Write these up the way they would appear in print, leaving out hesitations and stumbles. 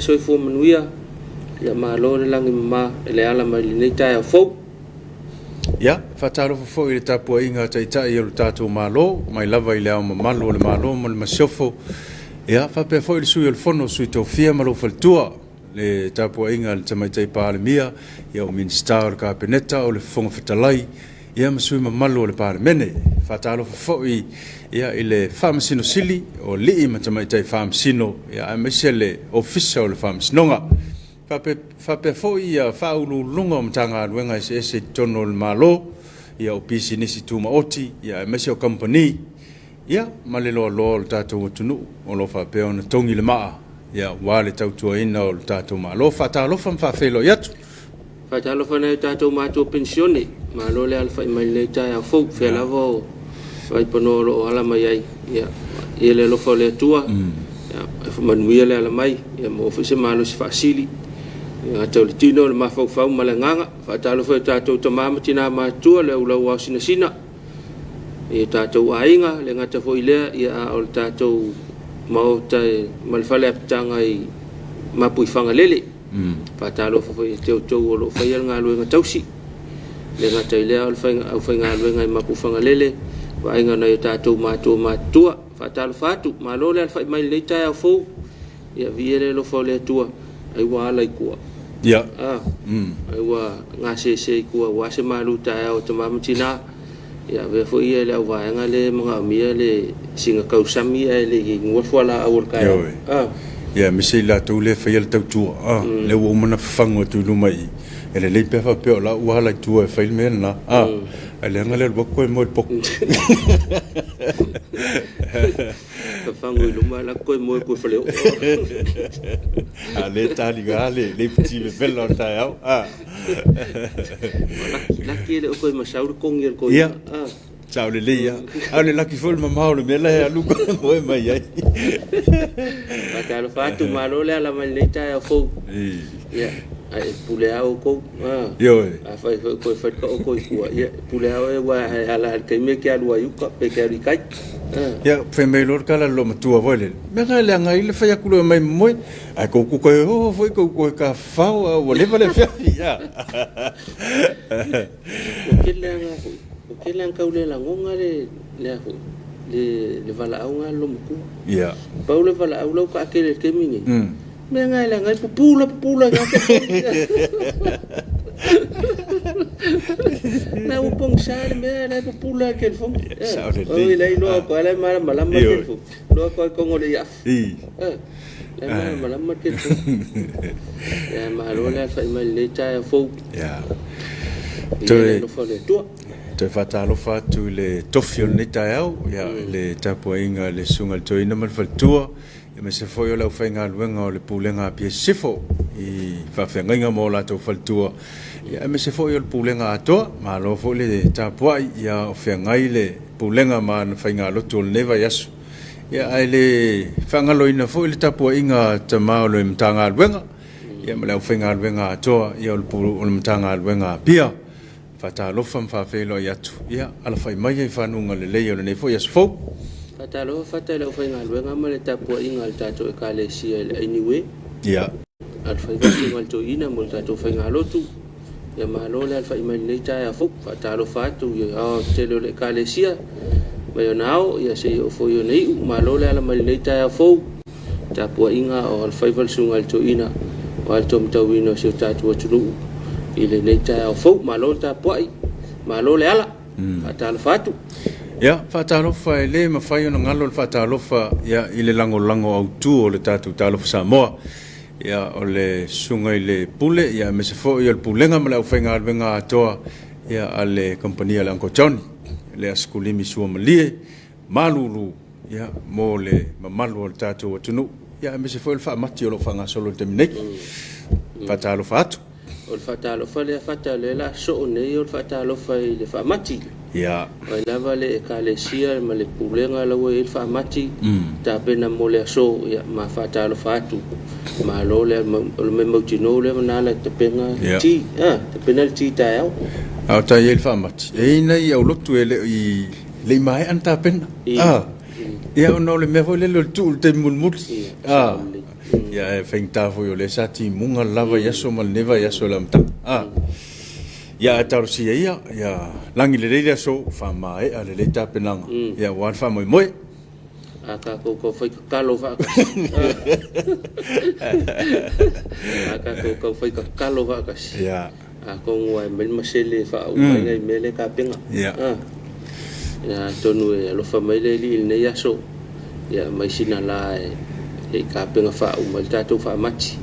Soifua manuia, ia malo le lagi mama e le ala mai lenei taeao fou. Ia, faatalofa foi i le tapuaiga a Taitai o le tatou Malo, mai lava i Le Ao Mamalu o le Malo ma le Masiofo, ia, faapea foi le Sui o le Fono a Sui Tofia ma lou Faletua, le tapuaiga a le Tamaitai Palemia, ia o Minisita o le Kapeneta, o le Fofoga Fetalai, ia ma sui usufono mamalu o le Palemene. Faatalofa foi ia i le Faamasino Sili, o alii ma tamaitai Faamasino, ia aemaise le Ofisa o le Faamasinoga. Faapea foi ia Faauluuluga o Matagaluega eseese i totonu o le Malo, ia o Pisinisi Tumaoti, ia aemaise o Kamupani, ia ma le loaloa o le tatou atunuu o lo o faapea ona togi le maa ia aua le tautuaina o le tatou Malo. Faatalofa ma faafeiloai atu. Faatalofa nai o tatou matua penisione, malo le alafai mai lenei taeao fou, fea lava o vaipanoa o lo o ala mai ai, ia, ia le alofa o le Atua, ia, e manuia le ala mai, ia maua foi se malosi faasili, ia gata o le tino, le mafaufau ma le agaga. Faatalofa i o tatou tama ma tina matutua, le aulau ao sinasina, i o tatou aiga, le gata foi lea, ia a o le tatou maota ma le fale apitaga i Mapuifagalele. Faatalofa foi ia te outou o lo o faia le galuega tausi. Le gata i lea o le aufaigaluega i Mapuifagalele, vaaiga nai o tatou matua matutua. Faatalofa atu, malo le alafai mai i lenei taeao fou. Ia viia le alofa o le Atua, ai ua ala i tua. Ia. Ah, ai ua gasese i tua aua se malu taeao o tama ma tina. Ia avea foi ia le auvaega le manaomia le siga tausami ae le i inua le fualaau o le taeao. Ioe. Ah. Ia aemaise i latou lea e faia le tautua, ah, lea ua uma ona fafagu atu i luma i i, e lelei pe a faapea o la ua ala i tua e fai le mea lena, ah, ae leaga le alu atu koe moe i le potu. Fafagu i luma ae alu atu toe moe atu i faleoo. A lea e taliga le iputi vevela o le taeao, ah. Laki, laki e le o toe masau le togi a le toeaina. Ia, sao lelei lava. A o le laki foi o le mamao o le mea la e alu moe mai ai. Faatalofa atu, malo le ala mai lenei taeao fou. Ia, ae pule lava outou. Ioe. Afai foi o toe fai le taoto i tua, ia, e pule lava oe aua e ala lava i le taimi e te alu ai i uta pe te alu i tai. Ia, fai mai loa le tala a le loomatua foi lele, mea na e leaga ai le fai atu loa e aumai moe, ae tou te toe oo foi tou toe tafafao a ua leva le afiafi. Ia. Ua tele lava na foi, ua tele lava na tau le lagona le, le a foi, le, le valaauga a le loomatua. Ia. Pau le valaau la ua taatele i le taimi nei, Mea na e leaga ai pupula pupula i gata Na ua pogisa le mea la e pupula i le telefoni. Sao lelei. Oi la iloa atu lava la e malamalama le telefoni. Iloa atu lava i totonu o le iafu. La e malamalama le telefoni. Ia malo le alafai mai i lenei taeao fou. Ia. Viia le alofa o le Atua. Toe faatalofa atu i le tofi o lenei taeao, ia, le tapuaiga a le Susuga i le Toeaina ma le Faletua, aemaise foi o le aufaigaluega o le Pulega a Apia Sisifo i faafeagaiga ma o latou faletua, ia, aemaise foi o le Pulega atoa. Malo foi le tapuai, ia o feagai le Pulega ma ana faigalotu o lenei vaiaso. Ia, ae le faagaloina foi le tapuaiga a tama o le Matagaluega, ia, ma le aufaigaluega atoa, ia, o le Matagaluega a Apia. Faatalofa ma faafeiloai atu, ia alafai mai i fanuga lelei o lenei foi aso fou. Faatalofa fata i le aufaigaluega ma le tapuaiga a le tatou Ekalesia i le ai Niue. Ia. Alofaiva Susuga i le Toeaina mo le tatou faigalotu. Ia malo le alafai mai i lenei taeao fou. Faatalofa atu i aoaotetele o le Ekalesia mai ona ao ia seia oo foi i ona iu. Malo le ala mai i lenei taeao fou. Tapuaiga o alofaiva le Susuga i le Toeaina aua le taumatauina o si o tatou atunuu i lenei taeao fou. Malo le tapuai, malo le ala. Faatalofa atu. Ia, faatalofa, e le mafai ona galo le faatalofa ia, i le lagolago autu o le tatou Talofa Samoa. Ia, o le Susuga i le Pule, ia, aemaise foi o le Pulega ma le aufaigaluega atoa ia, a le kamupani a le Uncle Johnny, le Asikulimi Suamalie, malulu ia, mo le mamalu o le tatou atunuu, ia, aemaise foi o le faamati o lo o faagasolo i le taimi nei. Faatalofa atu. O le faatalofa lea Fata o lea o le a sosoo nei o le faatalofa i le faamati. Ia. Mai lava le Ekalesia ma le Pulega la ua i ai le faamati, tapena mo le aso, ia, ma faatalofa atu. Malo le, o le mea mautinoa lea na ala tapena Ia. ti, a, tapena le ti taeao. A o tai i ai le faamati, e i ai nai aulotu e le i le i maea ona tapena. I. A, ia ona o le mea foi lele o le tuu i le taimi mulimuli. Ia, A, sao lelei. Ia ae faigata foi o lea sa timuga le la vaiaso ma lenei vaiaso i le amataga. A. Ia ae talosia ia, ia lagi lelei le aso, faamaea lelei tapenaga, ia aua le faamoemoe. A tatou tau fai tatalo faatasi. A tatou tau fai tatalo faatasi. Ia. Atonu ua ae mai le masele e faauma ai nai mea lea e tapena. Ia. Ia atonu e alofa mai le Alii i lenei aso, ia aumai sina la e se i tapena faauma ai le tatou faamati.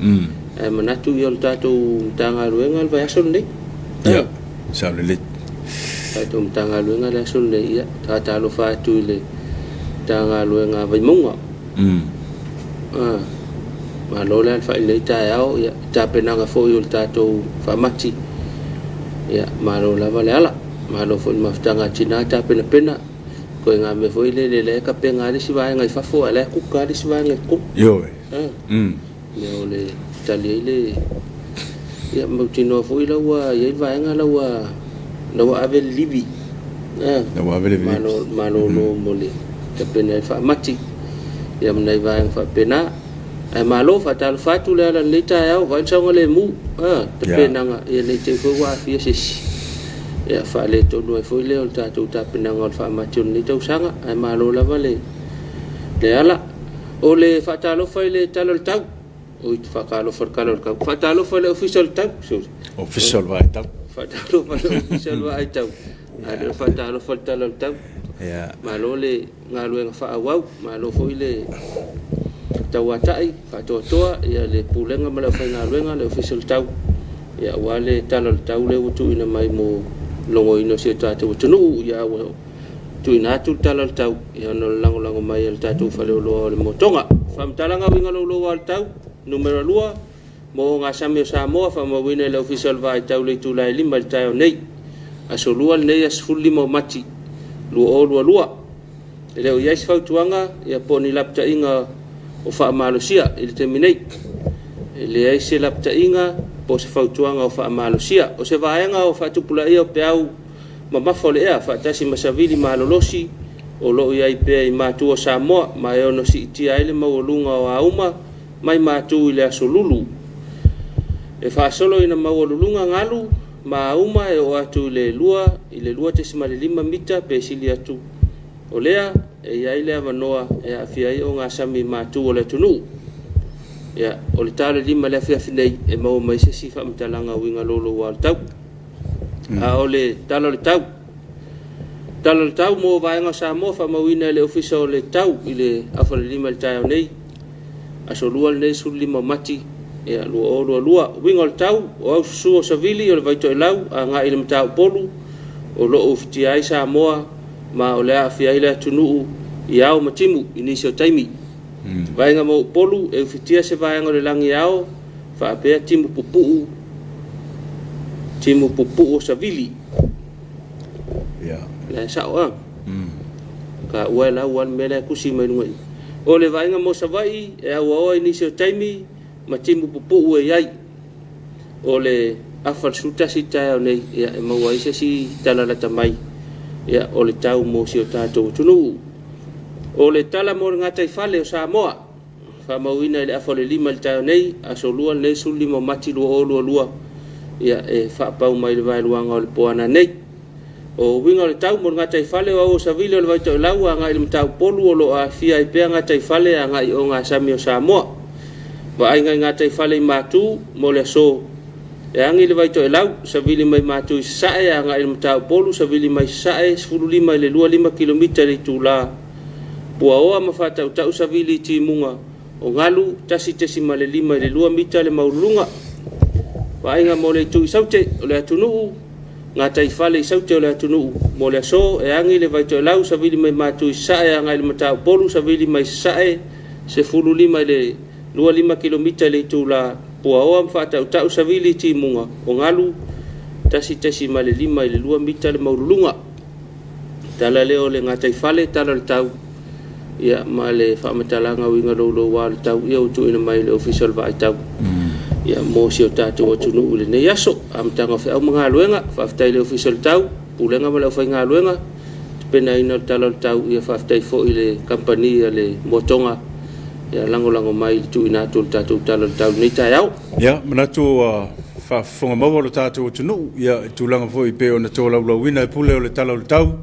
Ae manatu ia o le tatou Matagaluega le vaiaso lenei. Ia, sao lelei. Tatou Matagaluega le aso lenei, ia tatalofa atu i le Matagaluega a Vaimauga. Malo le alafai i lenei taeao, ia tapenaga foi o le tatou faamati. Ia malo lava le ala, malo foi i le mafutaga a tina tapenapena. Ituaiga mea foi lele la e tapena lava le isi vaega i fafo ae la e kuka lava le isi vaega i totonu. Ioe. Mea o le tali ai le ia mautinoa foi la ua i ai le vaega la ua la ua ave le livi. La ua ave le livi. Malo malolo mo le tapena ai le faamati ia ma nai vaega faapena. Ae malo faatalofa atu le ala i lenei taeao, vaai le saogalemu, tapenaga ia ne i te i foi ua aafia se isi. Ia faaletonu ai foi lea o le tatou tapenaga o le faamati o lenei tausaga, ae malo lava le ala. O le faatalofa i le Tala o le Tau. Oi, faatalofa i le Tala o le Tau. Faatalofa i le Ofisa o le Tau. Sorry. Ofisa o le Vaai Tau. Faatalofa i le Ofisa o le Vaai Tau. A lea o le faatalofa i le Tala o le Tau. Yeah. Malo le galuega faaauau, malo foi le tauatai, faatoatoa ia le Pulega ma le aufaigaluega, le Ofisa o le Tau, ia aua le Tala o le Tau lea ua tuuina mai mo le logoina o si o tatou atunuu. Ia ua tuuina atu le Tala o le Tau ia ona o le lagolago mai a le tatou faleoloa o le Motoga. Faamatalaga uiga louloua o le tau, numera 2, mo ogasami o Samoa, faamauina i le Ofisa o le Vaai Tau i le itula e 5 i le taeao nei, aso Lua lenei aso 15 o Mati 2022. E le o i ai se fautuaga ia po o ni lapataiga o faamalosia i le taimi nei. E leai se lapataiga po o se fautuaga o faamalosia. O se vaega o faatupulaia o peau mamafa o le ea faatasi ma savili malolosi o lo o i ai pea i matu o Samoa ma e ono siitia ai le maualuga o auma mai matu i le aso Lulu. E faasolo ina maualuluga galu ma auma e oo atu i le 2 i le 2.5 mita pe sili atu o lea e i ai le avanoa e aafia ai ogasami matu o le atunuu. Ia, o le ta o le 5 i le afiafi nei e maua mai se isi faamatalaga uiga louloua o le tau. A o le Tala o le Tau. Tala o le Tau mo Vaega o Samoa faamauina e le Ofisa o le Tau i le afa o le 5 i le taeao nei, aso Lua lenei 15 o Mati 2022. Uiga o le tau, o aususu o savili o le Vaitoelau agai i le Mataupolu o lo o ufitia ai Samoa ma o le a aafia ai le atunuu i ao ma timu i nisi o taimi. Vaega mo Upolu e ufitia se vaega o le lagi ao faapea timu pupuu, timu pupuu o savili. Yeah. La e sao a. Ka ua e lau a le mea la e tusi mai luga i. O le vaaiga mo Savaii e auaoa i nisi o taimi ma timu pupuu e i ai. O le afa le 11 i le taeao nei, ia, e maua ai se isi tala lata mai, ia, o le tau mo si o tatou atunuu. O le tala mo le gataifale o Samoa, faamauina i le afa o le 5 i le taeao nei, aso Lua lenei 15 o Mati 2022, ia, e faapau mai i le vaeluaga o le po a nanei. O uiga o le tau mo le gataifale o Auo Savili o le Vaitoelau agai i le Mataupolu o lo o aafia ai pea gataifale agai i ogasami o Samoa. Vaaiga i gataifale i Matu mo le aso. E agi le Vaitoelau, savili mai Matu i Sasae agai i le Mataupolu, savili mai Sasae 15 i le 25 kilomita i le itula. Puaoa ma faatautau savili i timuga o galu 1.5 i le 2 mita le maualuluga. Vaaiga mo le itu i Saute o le atunuu, gataifale i Saute o le atunuu mo le aso, e agi le Vaitoelau, savili mai Matu i Sasae agai i le Mataupolu, savili mai Sasae 15 i le 25 kilomita i le itula, Puaoa ma faatautau savili i timuga o galu 1.5 i le 2 mita le maualuluga. Tala lea o le gataifale, tala o le tau, ia ma le faamatalaga uiga louloua o le tau ia ua tuuina mai e le Ofisa o le Vaai Tau ia mo si o tatou atunuu i lenei aso. Amataga o feau ma galuega, faafetai i le Ofisa o le Tau, Pulega ma le aufaigaluega, tapenaina o le tala o le tau, ia faafetai foi i le kamupani a le Motoga. Ia lagolago mai i le tuuina atu o le tatou Tala o le Tau i lenei taeao. Ia, manatu ua faafofoga maua lo tatou atunuu, ia, i tulaga foi pei ona tolaulauina e pule o le Tala o le Tau,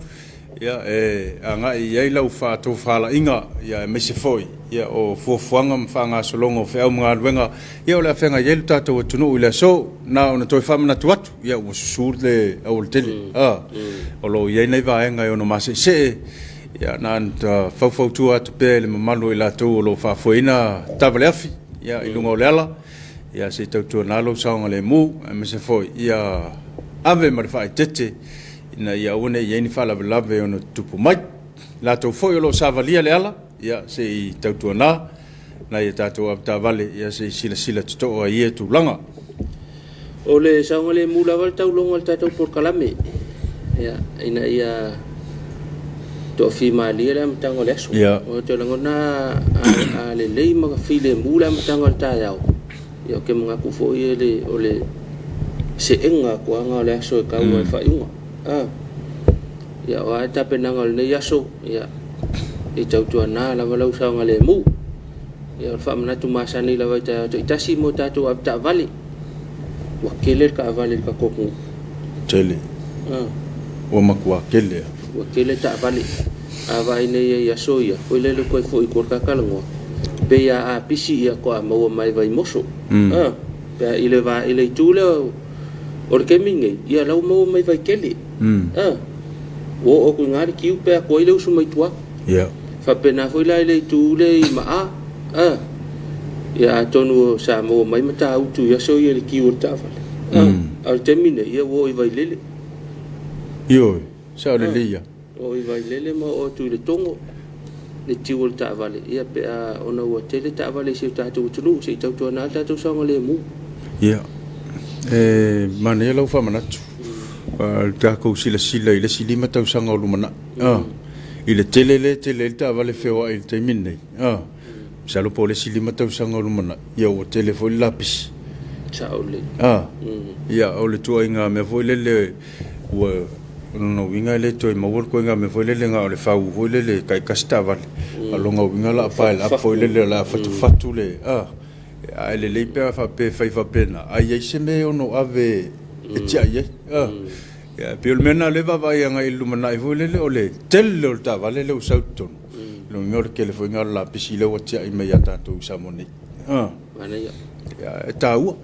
ia, e agai i ai lau faatofalaiga, ia, aemaise foi, ia, o fuafuaga ma faagasologa o feau ma galuega, ia, o le a feagai ai lo tatou atunuu i le aso. Na ona toe faamanatu atu, ia, ua susu le aualatele, a, o lo o i ai nai vaega e ono maseesee, Ia, na ona faufautua atu pea i le mamalu o i latou o lo o faafoeina taavaleafi ia, i luga o le ala, ia, se i tautuana lou saogalemu, aemaise foi ia ave ma le faaeteete ina ia aua ne i i ai ni faalavelave e ono tutupu mai. I latou foi o lo o savalia le ala, ia, se i tautuana nai a tatou avetaavale, ia, se i silasila totoa i ia tulaga. O le saogalemu lava le tauloga o le tatou polokalame, ia, ina ia toafimalie le amataga o le aso. Ou te lagona a lelei ma filemu le amataga o le taeao, ia, ou te manatu foi o le seega atoaga o le aso e tau ai le faaiuga. Ia, o a tapenaga o lenei aso, ia, i tautuana lava lau saogalemu. Ia, o le faamanatu masani lava i taeao taitasi mo tatou avetaavale. Ua tele le taavale i le tatou atunuu. Tele. Ua matua tele lava. Ua tele taavale. A vaai nei i aso ia, foi lele toe foi i tua le ta talanoa, pei a apisi ia faatoa maua mai Vaimoso. Pe a i le va i le itu lea o le taimi lenei, ia la ua maua mai Vaitele. Ua oo atu i ina le queue pe a tuai le usu mai tua. Faapena foi la i le itu lea i Maa, ia atonu sa maua mai Matautu i aso ia i le queue o le taavale. A o le taimi lenei, ia ua oo i Vailele. Ioe, sao lelei ia. Ua oo i Vailele ma oo atu i Letogo le queue o le taavale, ia pe a ona ua tele taavale i si o tatou atunuu, se i tautuana le tatou saogalemu. Ia, e manaia lau faamanatu. Le tatou silasila i le isi 5 tausaga o lumanai, i le tele lea e tele ai le taavale feoai i le taimi lenei, masalo po o le isi 5 tausaga o lumanai, ia ua tele foi le lapisi. Sao lelei. Ia, o le ituaiga mea foi lele ua, o lona uiga e le toe maua le ituaiga mea foi lele na o le fau foi lele taitasi taavale, a o lona uiga o le a pile up foi lele o le a fatufatu le, Ae lelei pe a faapea e fai faapena, a i ai se mea e ono ave e tiai ai. E pei o le mea lena o lea e vaavaai agai i le lumanai foi lele, o le tele o le taavale lea ua sau i totonu, o lona uiga o le tele foi lena o le lapisi lea ua tiai mai ia tatou i Samoa nei. E taua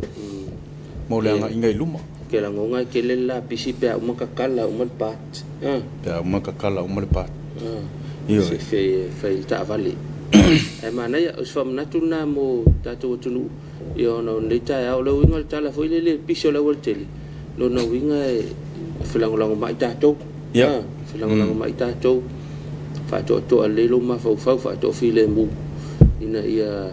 mo le agaiga i luma. Ou te lagona e tele le lapisi pe a uma tatala uma le part. Pe a uma tatala uma le part. Ioe. Se fai le taavale. Ae manaia, o se faamanatu lena mo tatou atunuu, ia ona o lenei taeao, o le uiga o le tala foi lele, le pisi o le aualatele, lona uiga e felagolagomai tatou. Felagolagomai tatou, faatoatoa lelei lou mafaufau, faatoafilemu, ina ia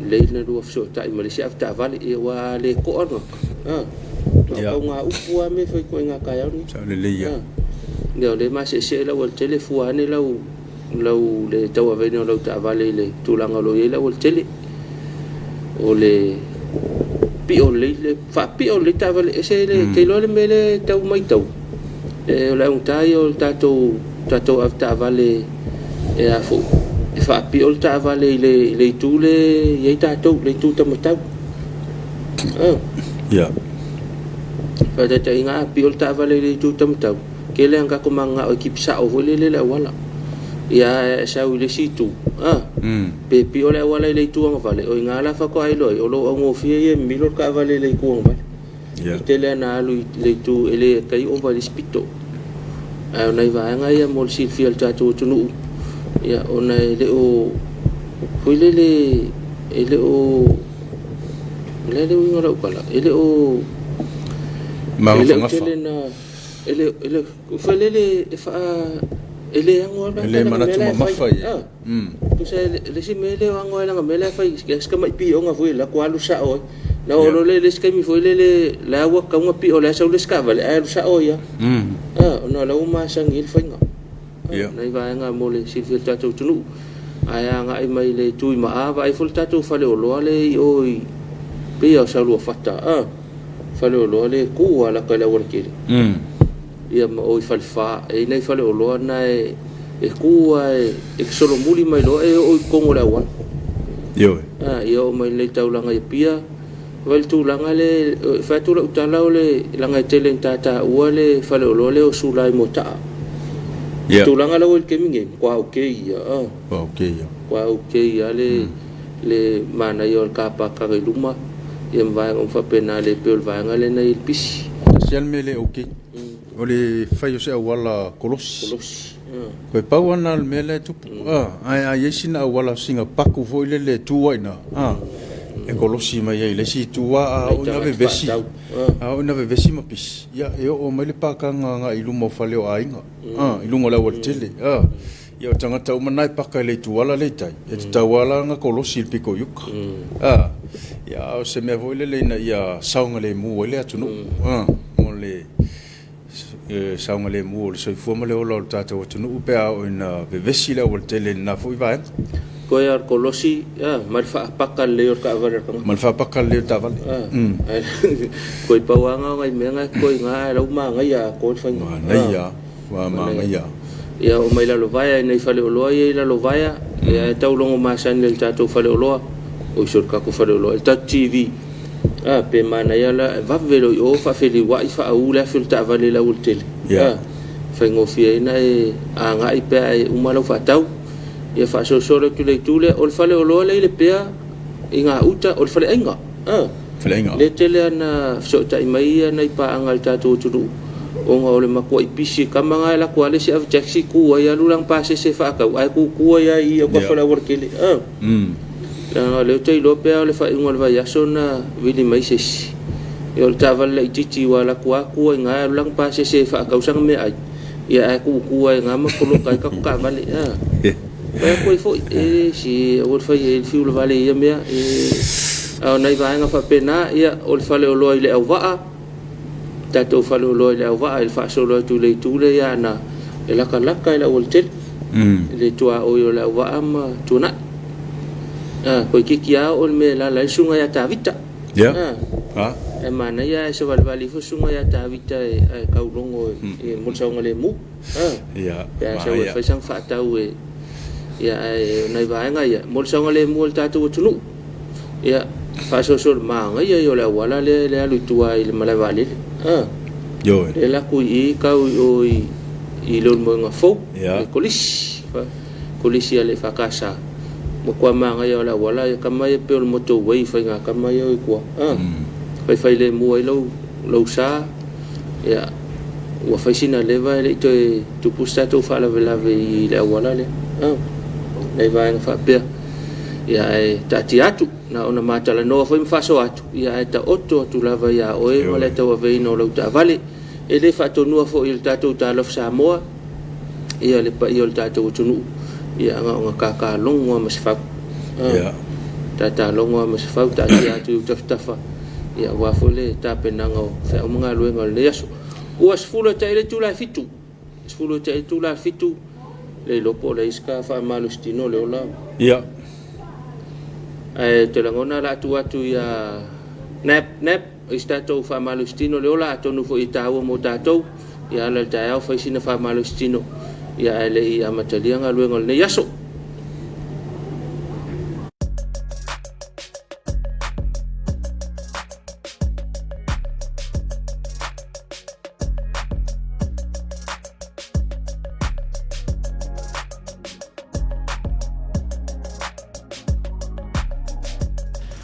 lelei ona lua fesootai ma le isi avetaavale, ia aua a le toa le tagata, na o tauga upu lava mea e fai i ituaiga taeao nei. Sao lelei ia. Ia o lea e maseesee le aualatele, fua ane lau lau le tauaveina o lau taavale i le tulaga o lo o i ai le aualatele. O le pio lelei, le faapio lelei taavale, ese le, te iloa le mea lea e tau matau, o le augata ia o le tatou tatou avetaavale e a foi, e faapio le taavale i le itu lea e i ai tatou, le itu tamatau. Faataitaiga, a pio le taavale i le itu tamatau, tele lava ina tatou mananao e keep sao foi lele le auala. Ia ae a e sau i le isi itu, pe pio le auala i le itu agavale, o i ina la faatoa iloa ai, o lou augofie ia e mimilo le taavale i le itu agavale. E tele lava ina alu i le itu e le tai ova i le isi pito. Ae o nai vaega ia mo le silafia e le tatou atunuu, ia, ona e le o, foi lele, e le o, o le a le uiga o lau tala, e le o, e le o tele na, e le, e le, foi lele e faa, e le ano lava E le manatu mamafa ia. Tusa le isi mea lea o ano ai lana mea la e fai, si tamai pioga foi lea ua alu sao ai. Na oo loa lea i le isi taimi foi lele, la ua tatau ona pio, la e sau le isi taavale ae alu sao ai lava. Ona o la ua masani ai le faiga. Nai vaega mo le silafia e le tatou atunuu. Ae agai mai i le itu i Maa, vaai foi le tatou faleoloa lea i o i, pei lava o Saluafata, faleoloa lea e tu lava lata i le aualatele. Ia ma o i Falefa, e i ai nai faleoloa na e tu lava e solomuli mai loa e oo i totonu o le auala. Ioe. Ia oo mai lenei taulaga i Apia, vaai i le tulaga lea, e fai atu lau tala o le, leaga e tele ina ta taua le faleoloa lea o Sula i Moataa. Ia. Tulaga la ua i le taimi nei, matua okay ia. Matua okay ia. Matua okay lava le, le manaia o le car park i luma, ia ma vaega uma faapena, le pei o le vaega lea na i ai le pisi. Tasi lava le mea e le okay, o le fai o se auala kolosi. Kolosi. Toe pau lava lena o le mea lea e tupu. Ae a i ai sina auala sina paku foi lele e tu ai i ina, e kolosi mai ai i le isi itu lava, a oo ina vevesi, a oo ina vevesi ma pisi, ia e oo mai le pakaga agai i luma o fale o aiga, i luga o le aualatele. Ia o tagata uma na e paka i le ituala lea i tai, e tatau lava la ona kolosi i le pito i uka. Ia a o se mea foi lele ina ia saogalemu ai le atunuu, mo le saogalemu o le soifua ma le ola o le tatou atunuu pe a oo ina vevesi le aualatele i lena foi vaega. Toe a o le kolosi ma le faapaka lelei o le taavale a le tagata. Ma le faapaka lelei o le taavale. Toe pau lava na o nai mea na e totoe i ina ae o la ua manaia atoa le faiga. Manaia, ua manaia. Ia oo mai Lalovaea i nai faleoloa ia i Lalovaea, ia e tau logo masani i le tatou faleoloa, oi sole tatou faleoloa, i le tatou TV. A, pe manaia la, e vave loa i o faafeliuai faauu le afi o le taavale i le aualatele. Ia. A, faigofie ai ona e agai pe a e uma lau faatau. Ia faasoasoa atu i le itu lea. O le faleoloa lea i Lepea i gauta, o le faleaiga. A. Faleaiga. Lea tele lava ina fesootai mai nai paaga a le tatou atunuu ona o le matuai pisi. Tama na e alu atu lava le isi ave taxi tu ai alu lana pasese e faatau ae tutu ai lava i i autafa o le aualatele. A. Leaga o lea ou te iloa pe a o le faaiuga o le vaiaso na vili mai se isi. Ia o le taavale laitiiti ua alu atu lava tu ai i ina alu lana pasese e faatau sana meaai, ia ae tutu lava i ina ma poloka ai tatou taavale. A. Fai atu ai foi, e se aua le fai i ai le fiu vale i ia mea. E, a o nai vaega faapena, ia o le faleoloa i le auvaa, tatou faleoloa i le auvaa i le faasolo atu i le itu lea i Aana, e latalata i le aualatele, i le tuaoi o le auvaa ma Tuanai. A, toeitiiti lava oo i le mea e alaala ai le susuga ia Tavita. Ia. A, e manaia ae savalivali ifo le susuga ia Tavita ae taulogo i mo le saogalemu. Ia, Pe a sau e fai sana faatau e, ia, ae o nai vaega ia, mo le saogalemu o le tatou atunuu. Ia, faasoaso le manaia ia o le auala lea e alu i tua i le malae vaalele. A, Ioe. lea la ku i i kau i o i, i Leulumoega fou, Ia. le kolisi, kolisi a le EFKS. Matua manaia o le auala ia tama ia pei o le motorway faiga tama ia o i tua. A, faifailemu ai lau, lau sa, Ia, ua fai sina leva e le i toe tupu se tatou faalavelave i le auala lea. Ah, nai vaega faapea. Ia, ae taatia atu, na ona ma talanoa foi ma faasoa atu, ia ae taoto atu lava iā oe ma le tauaveina o lau taavale. E le faatonua foi i le tatou Talofa Samoa, ia le paia o le tatou atunuu, ia na ona tātā logo lava ma se fau. Ah, tātā logo lava ma se fau, taatia atu i ou tafatafa, ia aua foi le tapenaga o feau ma galuega o lenei aso. Ua 10 e tai le itula e 7. 10 e tai le itula e 7, le iloa po o leai se ta faamalositino o le ola. Ia. Ae ou te lagona o le a tuu atu ia Nap, Nap, i se tatou faamalositino le ola, atonu foi e taua mo tatou. Ia ala i le taeao fai sina faamalositino, ia ae le i amatalia galuega o lenei aso.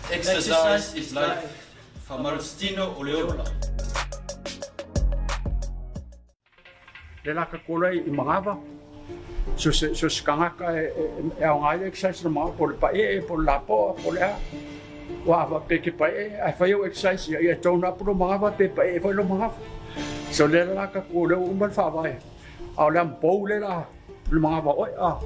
Exercise is life, Faamalositino o le ola. Le laka kola i Magava, so se, so se tagata e, e, e aoga ai le exercise na Magava, po o le paee, po o le lapoa, po o le a. Ua a faapea ke paee, ae fai au exercise ia, ia e tone up lo Magava pe paee foi lo Magava. So le la laka ko lea ua uma le faavae. A o le amupou le la le Magava oe, a.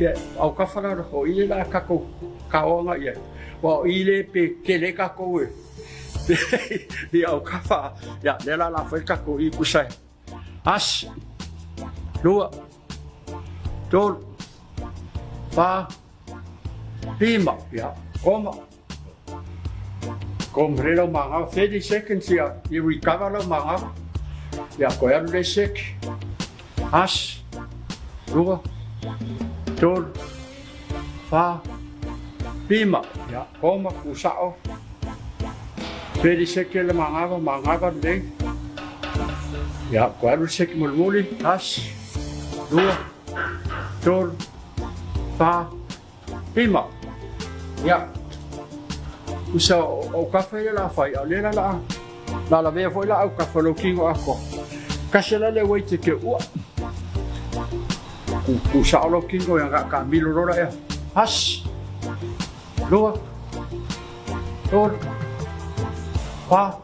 Ia, autafa la, o i le la kakou kaoa agai i ai. Aua o i le pe tele ai kakou e i autafa, ia, lea la la fai kakou i kusa e. Asi, lua, tolu, fa, lima, ia, koma. Koma le lau magava, 30 seconds ia, ia recover lau magava. Ia, koe alu le sek. Asi, lua, tolu, fa, Lima, ia, koma, kusao. Feliseke le magava, magava lelei. Ia, koe alu le seki mulimuli, tasi, lua, tolu, fa, lima. Ia, usa o kafa ia la fai, a o lea la la la lavea foi la au kafa lou kingo akoa. Kasi la le weight e ke ua. Ku, ku sao lou kingo ia ka milo lola ea. Tasi, lua, tolu, fa,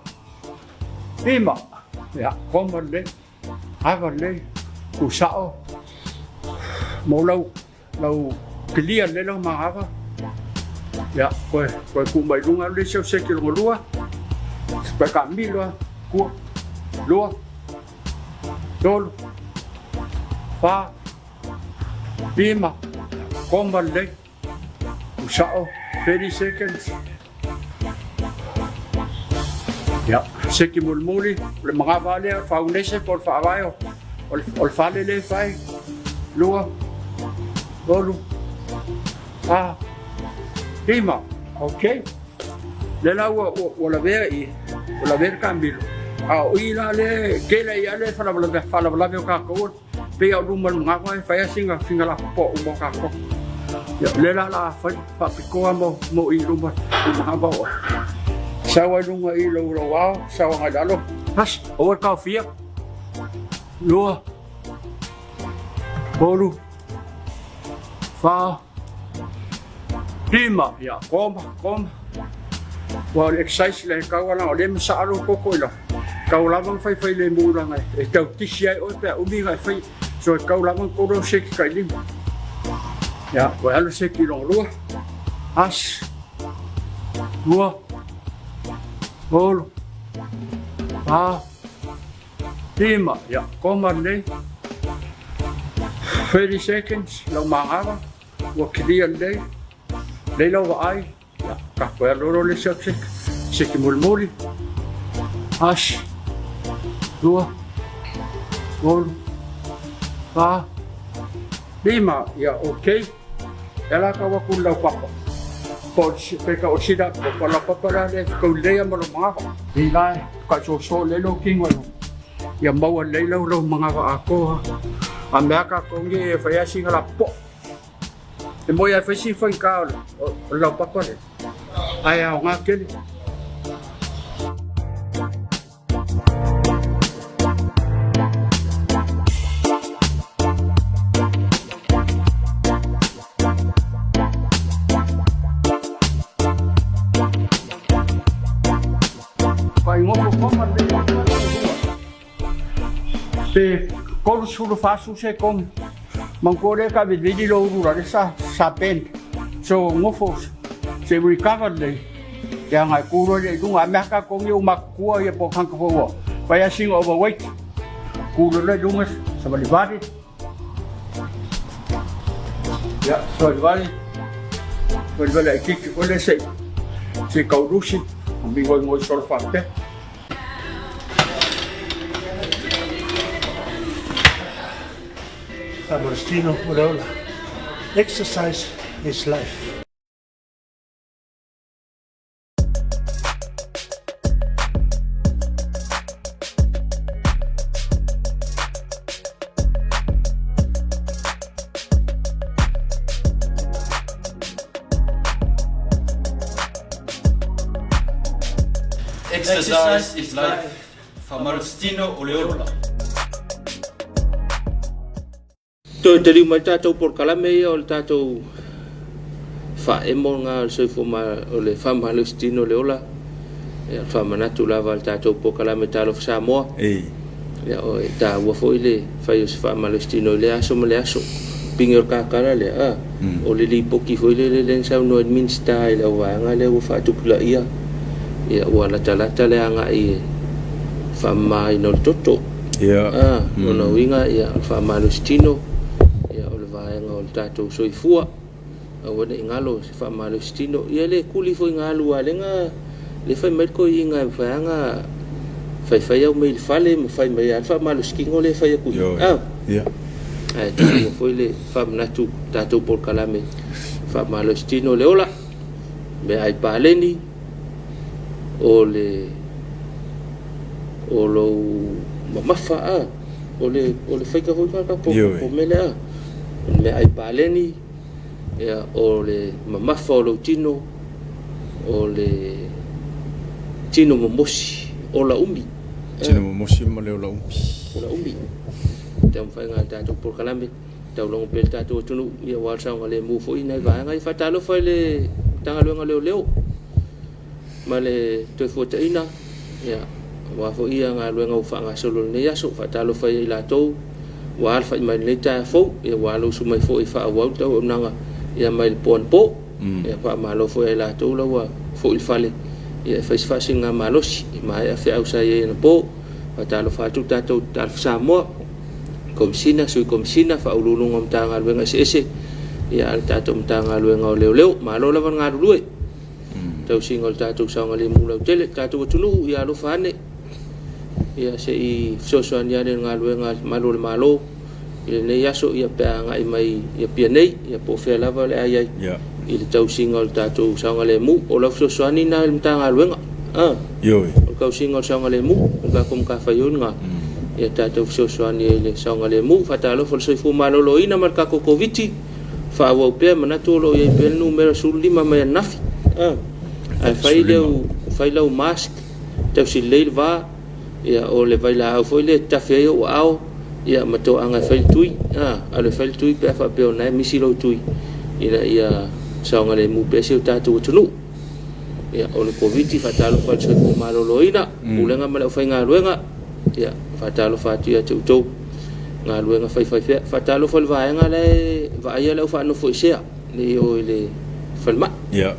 lima. Ia, koma lelei, ava lelei, ku sao, mo lau, lau kilia lelei lau magava. Ia, koe, koe ku mai lunga le isi au seki longa lua, koe ka milo a, kua, lua, tolu, fa, lima, koma lelei. Usao, 30 seconds. Ia, seki mulimuli, o le magava lea, o le faaunese po o le faavae o le fale lea e fai. Lua, tolu, fa, lima. Okay. Lea la ua, ua, ua lavea i, ua lavea le kamilo. A o i la lea, tele ia lea faalavelave, faalavelave o tatou Pei a o luma o le magava e fai a sina sina lapopoa uma o tatou. Ia, o lea la la fai faapitoa mo mo i luma o le magava o sau ai luga i lou lou ao, sau agai lalo. Tasi, aua le taofia. Lua, tolu, fa, lima. Ia, koma, koma. Ua o le exercise le kau ala o le masaa lou koko i lau. Kau lava na faifai lemu langa e tau tisi ai oe pe a umi na e fai. So e kau lava na kolo seki kai lima. Ia, koe alu seki longa lua. As, lua, tolu, fa, lima. Ia, koma lelei. 30 seconds, lau magava, ua clear lelei. Lelei lau vaai. Ia, ka koe alolo le isi seki, seki mulimuli. Tasi, lua, tolu, fa, lima. Ia, okay. E ala kau aku i lau papa. Po pe ka o sila, po lau papa la le kau lea ma lau mangafa. I la e ka so so le lo kingo lo. Ia maua lei lau lau mangafa akoa. A mea ka kongi e whai asinga la po. E moe ai whai si whaika o le laupapa le. Ae aoga tele. Faigofo koma le Pe 34 sekone. Manatua lea ka vilivili lou ulu lale sa sa bend. So gofo se recover lelei leaga e ku loa lea i luga. A mea tatou nei ua matutua ia po o tagata foi ua fai lava sina overweight, ku loa lea i luga savalivali. Ia, savalivali, savalivali laitiiti foi lea se i se i tau lusi, migoigoi solo faapea. Agostino Ureola. Exercise is life. Exercise is life. Faamalositino o le ola. Toe taliu mai le tatou polokalame ia o le tatou faaemo lena o le soifua ma o le faamalositino o le ola. Ia, o le faamanatu lava o le tatou polokalame Talofa Samoa. Ia, o e taua foi le fai o se faamalositino i lea aso ma le aso. Pigi o le kakala lea, a, o le lipoti foi lele lea na saunoa ai le Minisita i le auvaega lea ua faatupulaia, ia, ua latalata le agai e faamamaina o le toto. A, lona uiga, ia, o le faamalositino, ia, o le vaega o le tatou soifua. Aua ne i galo se faamalositino. Ia le kuli foi na alu a lega le fai mai le toeaina e mafai lava ona faifai au mea i le fale ma fai mai lava le faamalositino lea e fai atu i i. Ae taua foi le faamanatu tatou polokalame faamalositino le ola. meaai paleni, o le o lou mamafa a, o le o le faika foi ka po po mele a. O le meaai paleni, ia, o le mamafa o lou tino, o le tino momosi, ola umi. Tino momosi ma le ola umi. Ola umi. Taumafaiga a le tatou polokalame, taulogo pea le tatou atunuu, ia aua le saogalemu foi nai vaega ia. Faatalofa i le Matagaluega o Leoleo ma le Toefuataiga, ia, aua foi ia galuega ua faagasolo i lenei aso. Faatalofa ia i latou ua alafai mai i lenei taeao fou, ia ua alausu mai foi e faaauau le tauaunaga ia mai le po anapo. Ia faamalo foi ia i latou la ua foi i le fale ia e fai se faasiligamalosi i maea feau sa i ai anapo. Faatalofa atu le tatou Talofa Samoa, Komesina, Sui Komesina, Faauluuluga o Matagaluega eseese, ia a le tatou Matagaluega o Leoleo. Malo lava le galulue. Tausiga o le tatou saogalemu lautele, le tatou atunuu, ia alofa ane. Ia se i fesoasoani ane i le galuega a le Malu o le Malo i lenei aso, ia pe a agai mai i Apia nei, ia po o fea lava o le a i ai i le tausiga o le tatou saogalemu. O lau fesoasoani lena i le Matagaluega, a, Ioe. O le tausiga o le saogalemu, o le tatou matafaioi lena, ia tatou fesoasoani ai i le saogalemu. Faatalofa i le soifua maloloina ma le tatou Koviti, faaauau pea, manatu o lo o i ai pea le numera 15 mai ananafi, a, ae fai leu, fai lau mask, tausi lelei le va, ia, o le vailaau foi lea e tafe ai ou aao, ia, ma toaga e fai le tui, a, alu e fai le tui pe a faapea o lena e misi lou tui, ina ia saogalemu pea si o tatou atunuu. Ia, o le Koviti, faatalofa i le soifua maloloina, pulega ma le aufaigaluega, ia, faatalofa atu ia te outou galuega faifaipea. Faatalofa i le vaega la e vaaia le au faanofoesea nei o i le falemai. Ia.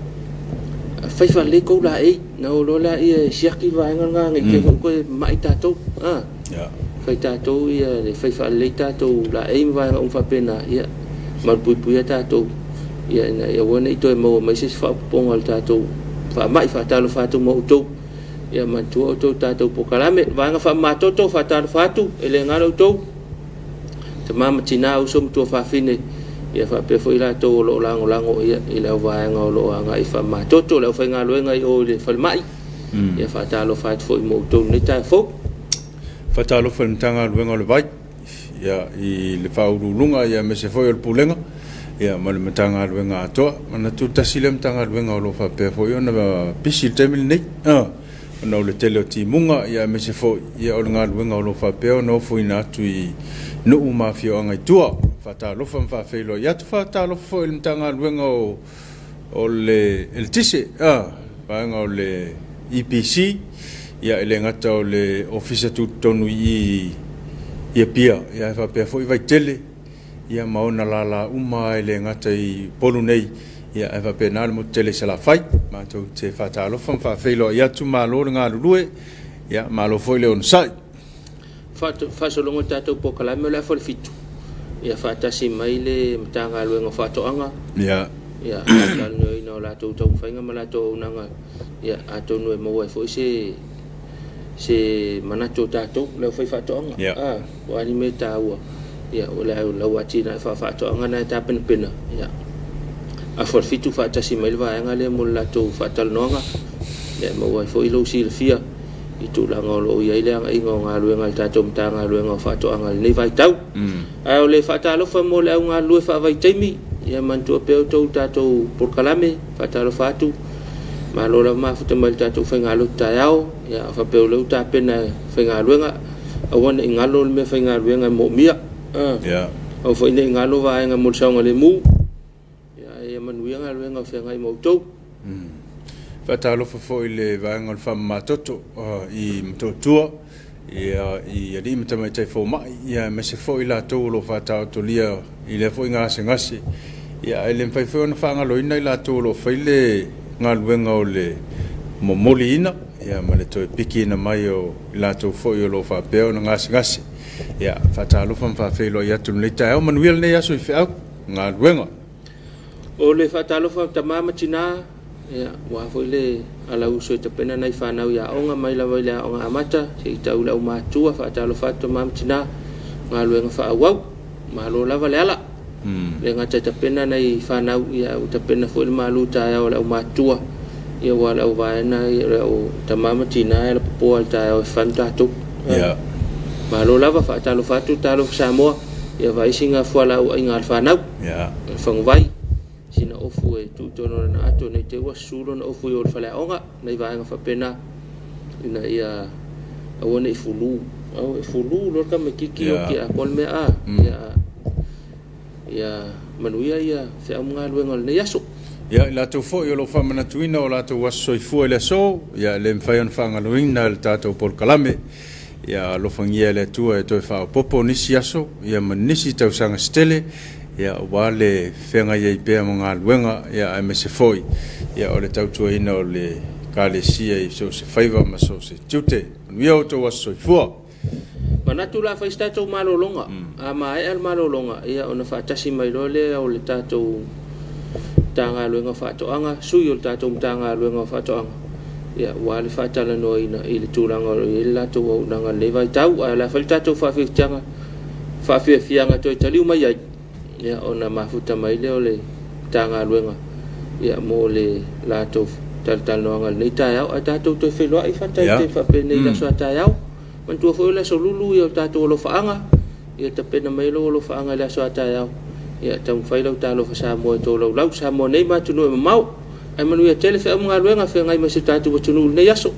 Fai faalelei tou laei, na o loa lea e siaki le vaega lena ne i te i foi toe mamai tatou. A. Ia. Fai tatou ia le fai faalelei tatou laei ma vaega uma faapena, ia malupuipuia tatou, ia ina ia aua ne i toe maua mai se isi faaopoopoga o le tatou faamai. Faatalofa atu ma outou. Ia manatua outou tatou polokalame. Vaega faamamatoto, faatalofa atu, e le galo outou. Tama ma tina, uso ma tuafafine, ia faapea foi i latou o lo o lagolago ia, i le auvaega o lo o agai faamamatoto, le aufaigaluega i o i le falemai, ia faatalofa atu foi mo outou i lenei taeao fou. Faatalofa i le Matagaluega o le Vai, ia, i le Faauluuluga ia aemaise foi o le Pulega ia ma le Matagaluega atoa. Manatu tasi lea Matagaluega o lo o faapea foi ona pisi i le taimi lenei. Ona o le tele o timuga ia aemaise foi ia o le galuega o lo o faapea ona ofoina atu i nuu ma afioaga i tua. Faatalofa ma faafeiloai atu, faatalofa foi i le Matagaluega o o le Eletise, vaega o le EPC, ia e le gata o le Ofisa Tutotonu i i i Apia, ia ae faapea foi Vaitele, ia ma ona lala uma e le gata i Upolu nei, ia ae faapena le motu tele i Salafai. Matou te faatalofa ma faafeiloai atu, malo le galulue, ia malo foi le onosai. Faasologa o le tatou polokalame o le afa o le 7, ia faatasi mai le Matagaluega o Faatoaga, Ia. Ia talanoaina o latou taumafaiga ma latou auaunaga, ia atonu e maua ai foi se se manatu o tatou, le aufaifaatoaga. Ia. A, o a ni mea taua, ia o le lau atinae faafaatoaga na e tapenapena, ia afa o le 7 faatasi mai le vaega lea mo le latou faatalanoaga, ia e maua ai foi lou silafia i tulaga o lo o i ai le agaiga o galuega a le tatou Matagaluega o Faatoaga i lenei vaitau. Ae o le faatalofa mo le au galulue faavaitaimi, ia manatua pea outou i le tatou polokalame, faatalofa atu, malo lava mafuta mai i le tatou faigalotu taeao, ia faapea o lea ua tapena e faigaluega, aua ne i galo le mea faigaluega e moomia. Yeah. Aua foi ne i galo vaega mo le saogalemu, ia, ia manuia galuega o feagai ma outou. Faatalofa foi i le vaega o le faamamatoto i Motootua, ia, i alii ma tamaitai fomai, ia aemaise foi i latou o lo o faataotolia i lea foi gasegase. Ia, ae le mafai foi ona faagaloina i latou o lo o fai le galuega o le momoliina, ia, ma le toe pikiina mai o i latou foi o lo o faapea ona gasegase. Ia, faatalofa ma faafeiloai atu i lenei taeao. Manuia lenei aso i feau galuega. O le faatalofa tama ma tina, ia, aua foi le alauuso e tapena nai fanau i aoga, mai lava i le aoga amata seia tau i le aumatua. Faatalofa atu tama ma tina, galuega faaauau, malo lava le ala. Le gata e tapena nai fanau, ia, ua tapena foi le malu taeao o le aumatua. Ia aua o le auvaega ia o le au tama ma tina e alapopoa i le taeao e fanu tatou. Ia. Malo lava, faatalofa atu, talofa Samoa, ia vaai sina fualaau aina a le fanau. Ia. O le faguvai, sina ofu e tuu i totonu o lana ato ne i te i ua susu lona ofu i o i le faleaoga, nai vaega faapena ina ia aua ne i fulu. Aua e fulu loa le tamaitiiti oti atoa le mea a. Ia Ia manuia ia feau ma galuega o lenei aso. Ia, i latou foi o lo o faamanatuina o latou aso soifua i le aso, ia, e le mafai ona faagaloina e le tatou polokalame. Ia alofagia e le Atua e toe faaopoopo nisi aso, ia, ma nisi tausaga se tele, ia, aua le feagai ai pea ma galuega, ia, aemaise foi, ia, o le tautuaina o le Ekalesia i so o se faiva ma so o se tiute. Manuia outou aso soifua. Manatu o le a fai se tatou malologa. A maea le malologa, ia ona faatasi mai loa lea o le tatou Matagaluega o Faatoaga, sui o le tatou Matagaluega o Faatoaga, ia aua le faatalanoaina i le tulaga o lo o i ai le latou auaunaga i lenei vaitau. Ae o le a fai le tatou faafiafiaga, faafiafiaga toe taliu mai ai, ia ona mafuta mai lea o le Matagaluega ia mo le latou talatalanoaga i lenei taeao. Ae tatou toe feiloai faatalitali faapenei i le aso a taeao. Manatua foi o le aso Lulu ia o tatou alofaaga, ia tapena mai lou alofaaga i le aso a taeao, ia taumafai lau talofa Samoa e tolaulau Samoa nei ma atunuu e mamao. Ae manuia tele feau ma galuega feagai ma si o tatou atunuu i lenei aso.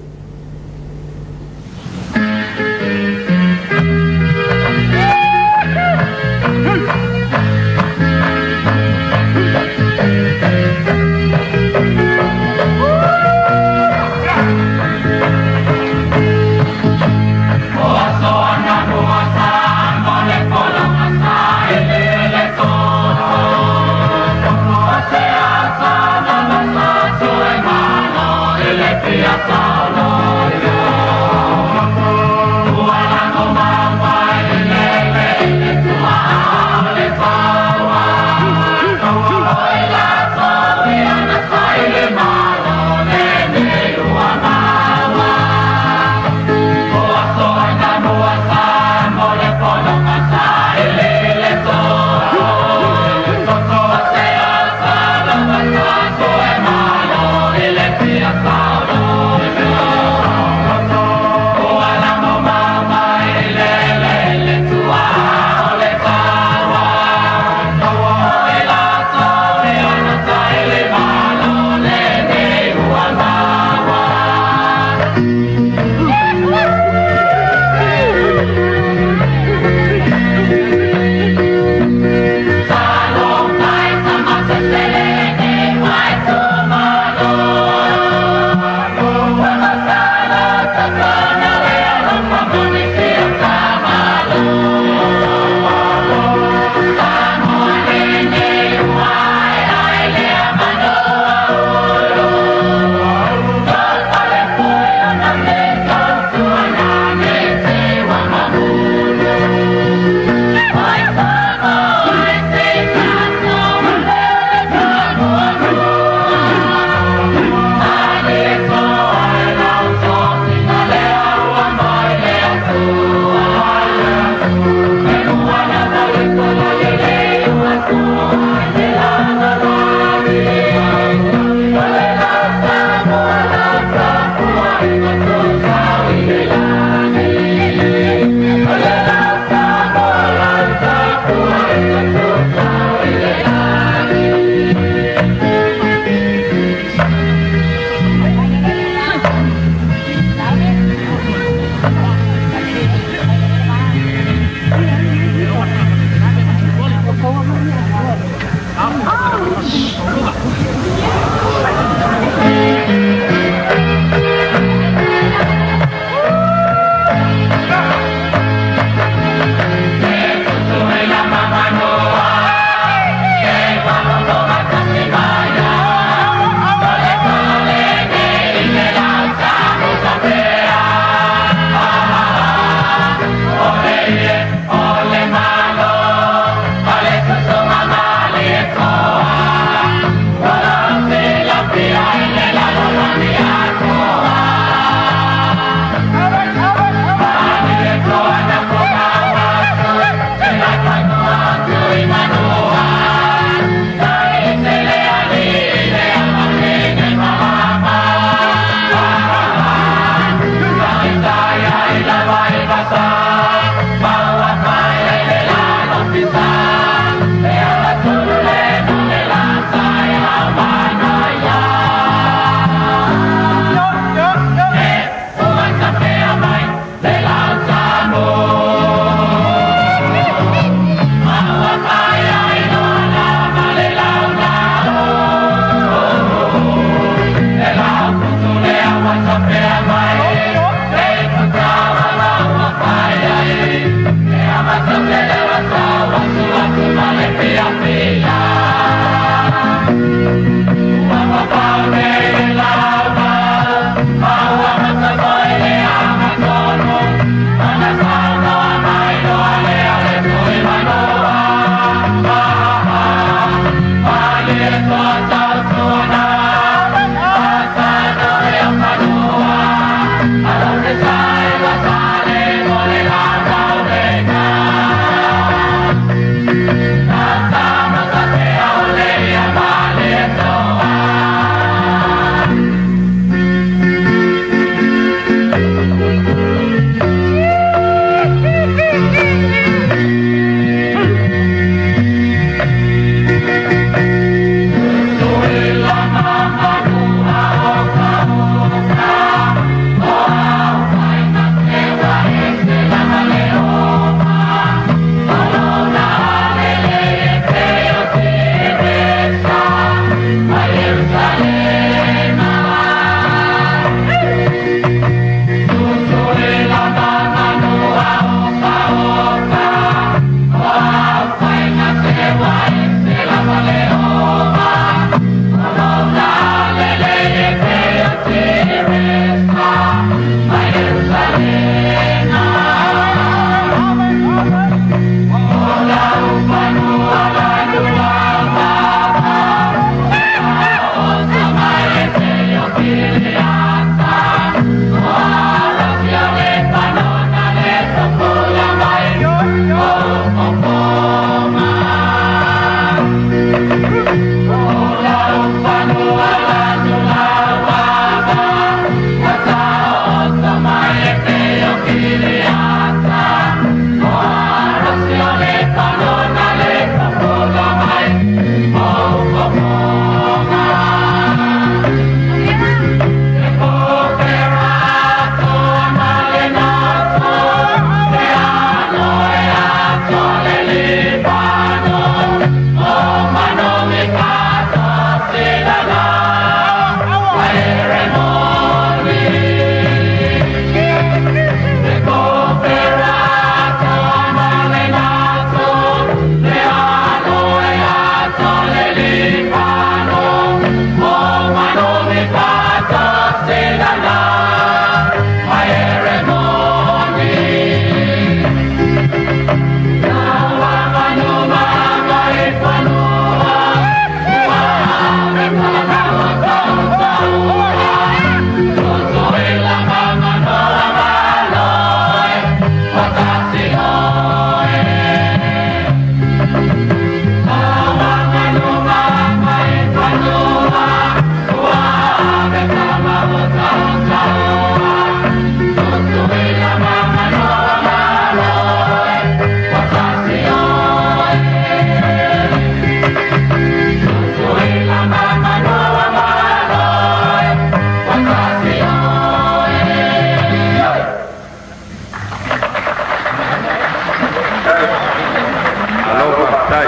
Malo faafetai.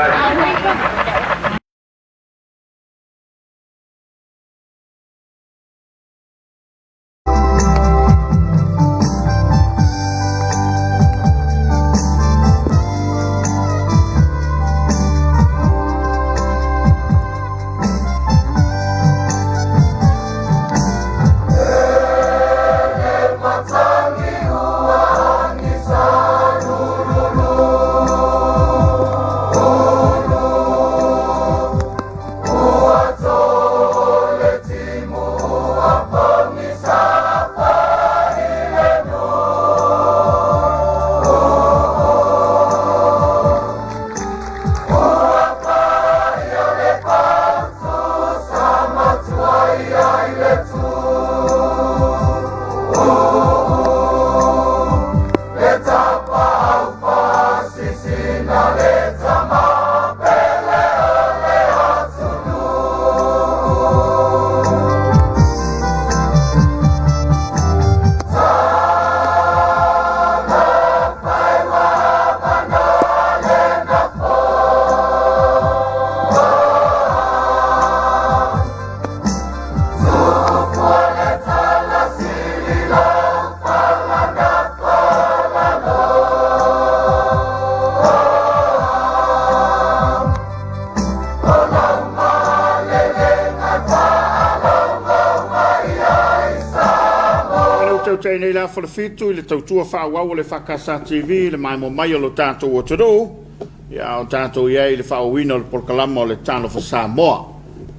Ua tautai nei le afa o le fitu i le tautua faaauau a le EFKS TV i le maimoa mai o lo tatou atunuu, ia a o tatou i ai i le faaauauina o le polokalama o le Talofa Samoa.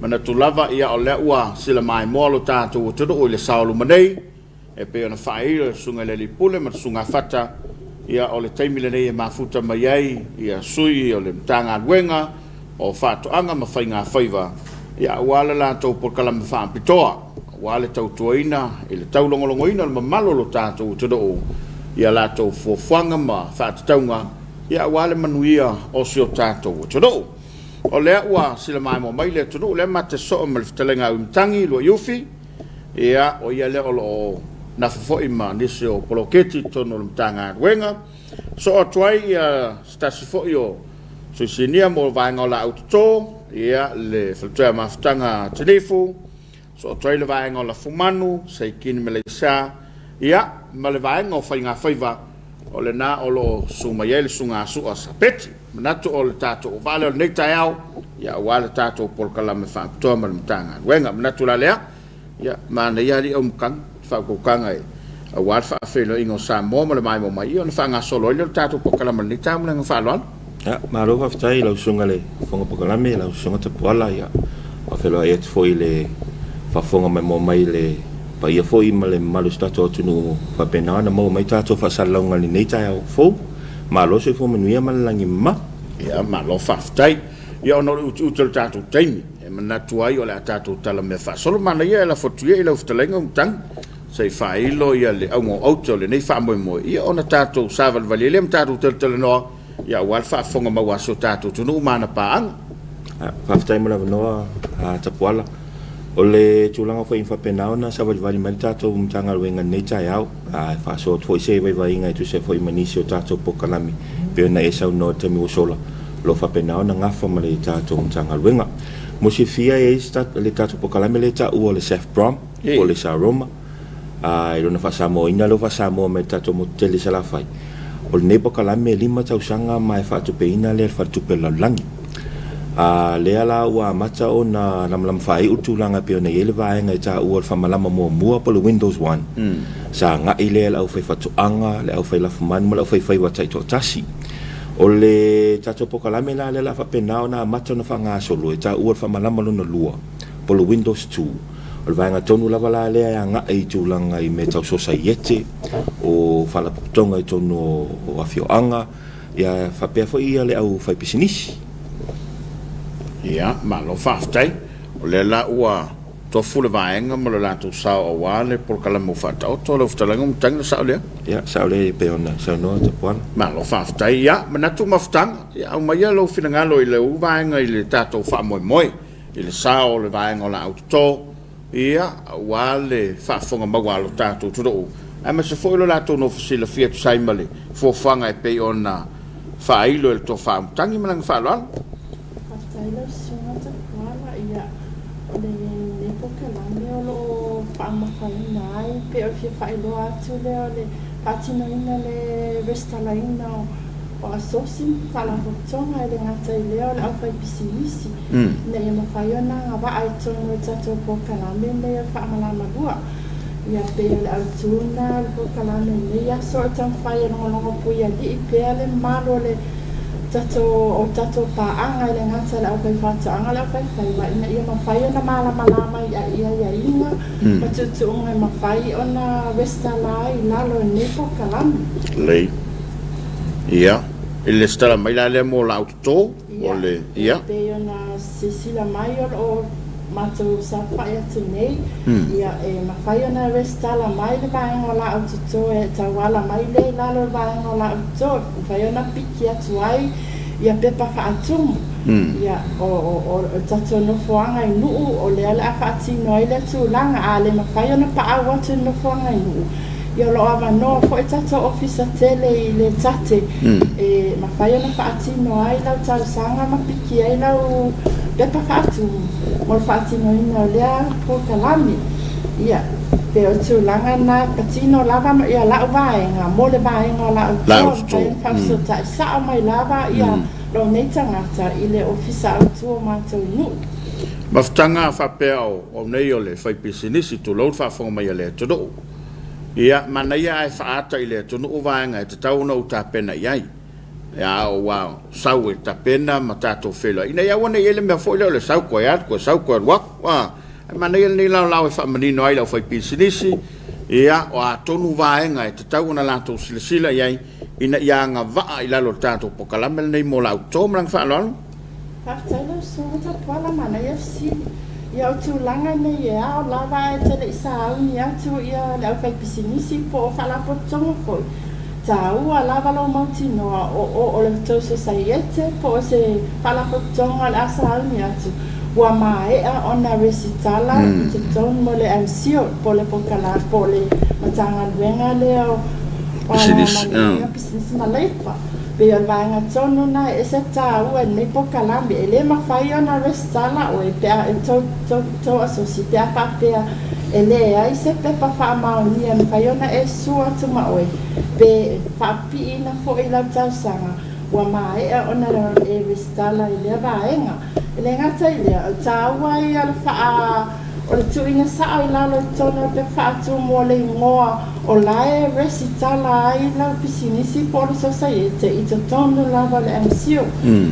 Manatu lava, ia o lea ua sila maimoa lo tatou atunuu i le sao luma nei, E pei ona faailo e le Susuga i le Alii Pule ma le Susuga Fata, ia o le taimi lenei e mafuta mai ai ia sui o le Matagaluega o Faatoaga ma Faiga Faiva, ia aua le latou polokalame faapitoa, aua le tautuaina i le taulogologoina o le mamalu o lo tatou atunuu i a latou fuafuaga ma faatatauga, ia aua le manuia o si o tatou atunuu. O lea ua sila maimoa mai le atunuu, lea ma te soo ma le fetalaiga a Uimatagi Luaiufi, Ia, o ia lea o lo o nafa foi ma nisi o poloketi i totonu o le Matagaluega. Soo atu ai ia se tasi foi o sui sinia mo vaega o laau toto, ia, le Faletuea Mafutaga a Tinifu, soo atu ai le vaega o Lafumanu, Seikini Meleisa, ia, ma le vaega o Faigafaiva, o lena o lo o susu mai ai le Susuga a Sua Sapeti. Manatu o le tatou vaa lea o lenei taeao, ia, aua le tatou polokalame faapitoa ma le Matagaluega. Manatu la lea, ia, manaia alii au matagi, faaukautaga e aua le faafeiloaiga o Samoa ma le maimoa mai, ia ona faagasolo ai lea o le tatou polokalame i lenei taeao ma le agaga faaaloalo. Ia, malo faafetai i lau Susuga i le Fofoga Polokalame, lau Susuga Tapuala, ia, faafeiloai atu foi i le faafofoga maimoa mai i le paia foi ma le mamalu o si tatou atunuu faapena ona maua mai tatou faasalalauga i lenei taeao fou. Malo le soifua manuia ma le lagi mama. Ia, malo faafetai. Ia, ona o le utiuti o le tatou taimi, e manatu ai o le a tatou tala mea faasolo. Manaia e lafo atu ia i lau fetalaiga Utagi se i faailo ia le auga o aute o lenei faamoemoe, ia ona tatou savalivali ai lea ma tatou talatalanoa, ia aua le faafofoga mau a si o tatou atunuu ma ana paaga. Faafetai mo le avanoa Tapuala. O le tulaga foi ina faapena ona savalivali mai le tatou Matagaluega i lenei taeao, e faasoa atu foi se vaivaiga e tusa ai foi ma nisi o tatou polokalame e pei ona e saunoa i le taimi ua sola, o lo o faapena ona gafa ma le tatou Matagaluega. Mo silafia e i ai le tatou polokalame lea e taua o le SAFPROM po o le SAROMA, i lona faa-Samoaina lea ua faa-Samoa mai e le tatou motu tele i Salafai. O lenei polokalame e 5 tausaga ma e faatupeina lea e le Faletupe o le Lalolagi. A lea la ua amata ona lamalama faaiu le tulaga e pei ona i ai le vaega e taua o le faamalama muamua po o le Windows One. Sa agai lea i le aufaifaatoaga, le aufailafumanu ma le aufaifaiva taitoatasi. O le tatou polokalame la lea o le a faapena ona amata ona faagasolo e taua o le faamalama lona lua po o le Windows 2. O le vaega tonu lava la lea e agai i tulaga i mea tau sosaiete, o faalapotopotoga i totonu o afioaga, ia faapea foi le au faipisinisi. Ia, malo faafetai. O lea la ua tofu le vaega ma lo latou sao aua le polokalame ua faataoto. Lau fetalaiga Matagi, o le sao lea? Ia, sao lea e pei ona saunoa Tapuala. Malo faafetai. Ia, manatu mafutaga, ia aumaia lou finagalo i lau vaega i le tatou faamoemoe i le sao o le vaega o laau toto. Ia, aua le faafofoga maua a lo tatou atunuu, aemaise foi lo latou nofo silafia e tusa ai ma le fuafuaga e pei ona faailo e le Tofa Aumutagi. Ma le agaga faaaloalo. Faafetai lau Susuga Tapuala. Ia, o lenei polokalame o lo o faamamafaina ai pei o le fia faailoa atu lea o le faatinoina le resitalaina o asosi ma faalapotopotoga e le gata i lea o le aufaipisinisi. ina ia mafai ona agavaa i totonu o le tatou polokalame lenei o le Faamalamalua. Ia pei o le autu lena o le polokalame i lenei aso o le taumafai e logologo puialii pea le mamalu o le tatou o tatou paaga e le gata i le aufaifaatoaga le aufaifaiva ina ia mafai ona malamalama i aiaiga ma tuutuuga e mafai ona resitala ai i lalo o lenei polokalame. Lelei. Ia, i le resitala mai la lea mo laau toto? Ia, e pei ona silasila mai o lo o matou saofai atu nei, ia, e mafai ona resitala mai le vaega o laau toto e tauala mai lea i lalo o le vaega o laau toto, e mafai ona piki atu ai ia pepa faatumu. Ia, o le tatou nofoaga i Nuu, o lea o le a faatino ai lea tulaga, a le mafai ona paau atu i le nofoaga i Nuu, Ia o lo o avanoa foi tatou ofisa tele i le tate e mafai ona faatino ai lau talosaga ma piki ai lau pepa faatumu mo le faatinoina o lea polokalame. Ia, pei o le tulaga lena e patino lava ia lau vaega mo le vaega o lau toa, mafai ona faafesootai sao mai lava ia lou nei tagata i le ofisa autu o matou i Nuu. Mafutaga faapea o au nei o le faipisinisi, tulou le faafofoga mai a le atunuu. Ia, manaia ae faaata i le atunuu vaega e tatau ona ou tapena i ai. Ia, a ua sau e tapena ma tatou feiloai, ina ia aua ne i i ai le mea foi lea o le sau toe alu, toe sau toe alu aku. A, ae manaia lenei laolao e faamanino ai i le aufaipisinisi, ia, o a tonu vaega e tatau ona latou silasila i ai ina ia agavaa i lalo o le tatou polokalame lenei mo la outou. Ma le agaga faaaloalo. Faafetai lau Susuga Tapuala manaia fesili. Ia o tulaga nei e ao lava ae te le i sauni atu ia le aufaipisinisi po o faalapotopotoga foi. Taua lava lou mautinoa o o o le tou sosaiete po o se faalapotopotoga o le a sauni atu ua maea ona resitala i totonu o le MCIL po o le polokalame po o le Matagaluega lea o Alamanuia, Pisinisi ma Leipa. Pei o le vaega tonu lena e ese taua i lenei polokalame. E le mafai ona resitala oe pe a tou, tou, tou asosi pe a faapea e leai se pepa faamaonia e mafai ona e sua atu ma oe pe faapiiina foi i lau talosaga ua maea ona e resitala i lea vaega. E le gata i lea, o le taua ia o le faa. O le tuuina sa'o i lalo i totonu o le pepa faatumu o le igoa o la e resitala ai lau pisinisi po o le sosaiete i totonu lava o le MCIL.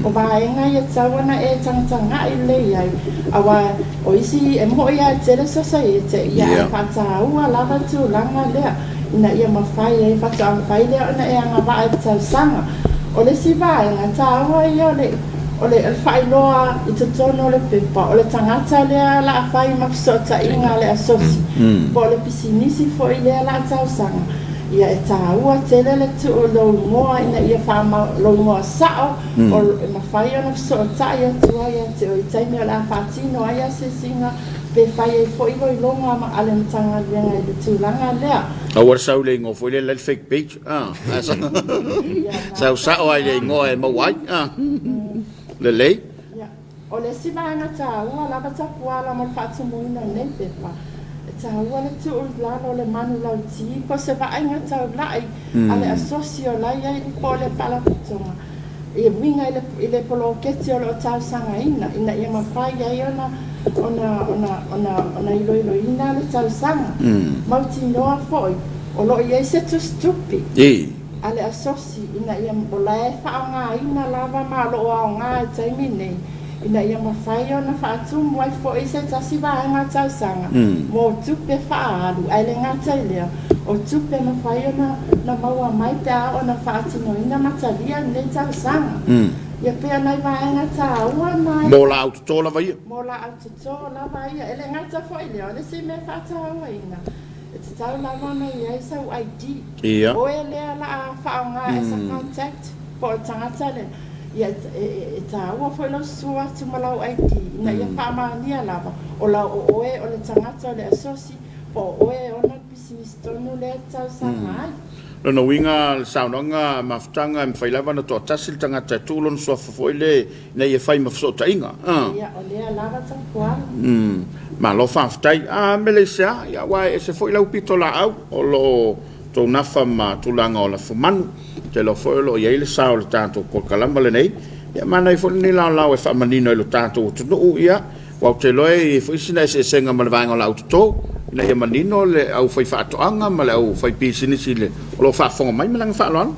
O vaega ia e tatau ona e tagatagai lelei ai, aua o isi e mo'i lava e tele sosaiete, ia ae faataua lava le tulaga lea ina ia mafai ai, faatoa mafai lea ona e agavaa i le tausaga. O le isi vaega taua ia o le O le faailoa i totonu o le pepa, o le tagata lea la a fai ma fesootaiga a le asosi, po o le pisinisi foi lea la a tausaga, ia e taua tele le tuu i lou igoa ina ia faamau, lou igoa sao, o e mafai ona fesootai atu ai ia te oe i taimi o le a faatino ai asiasiga pe fai ai foi iloiloga a le Matagaluega i le tulaga lea. Aua le sau i le igoa foi lea, le fake page. Sau sao ai le igoa e maua ai. Lelei. O le isi vaega taua lava Tapuala mo le faatumuina o lenei pepa, e taua le tuu i lalo o le manulauti po o se vaaiga taulai a le asosi o la e i ai po o le faalapotopotoga e uiga i le poloketi o lo o talosagaina ina ia mafai ai ona ona ona ona iloiloina le talosaga. Mautinoa foi o lo o i ai se tusitupe a le asosi ina ia o la e faaaogaina lava ma o lo o aoga i le taimi nei ina ia mafai ona faatumu ai foi se tasi vaega tausaga mo tupe faaalu, ae le gata i lea, o tupe e mafai ona na maua mai pe a oo ina faatinoina ma talia lenei tausaga. Ia pei o nai vaega taua na. Mo laau toto lava ia. Mo laau toto lava ia. E le gata foi i lea, o le isi mea faatauaina, e tatau lava ona i ai sau ID. Ia. Oe lea la a faaaoga as a contact po o le tagata lea. Ia, e taua foi lou susu atu ma lau ID ina ia faamaonia lava o lau o oe o le tagata o le asosi po o oe e ona le pisinisi tonu lea e talosaga ai. Lona uiga, le saunoaga mafutaga e mafai lava ona toatasi le tagata e tuu lona suafa foi lea ina ia fai ma fesootaiga. Ia, o lea lava tapuala. Malo faafetai. A mele i se a? Ia, aua e ese foi lau pitolaau o lo o tou nafa ma tulaga o lafumanu. Ou te iloa foi o lo o i ai le sao o le tatou polokalama lenei. Ia, manaia foi lenei laolao e faamanino ai i lo tatou atunuu, ia, aua ou te iloa e i ai foi sina eseesega ma le vaega o lau toto, ina ia manino le aufaifaatoaga ma le aufaipisinisi o lo o faafofoga mai ma le agaga faaaloalo.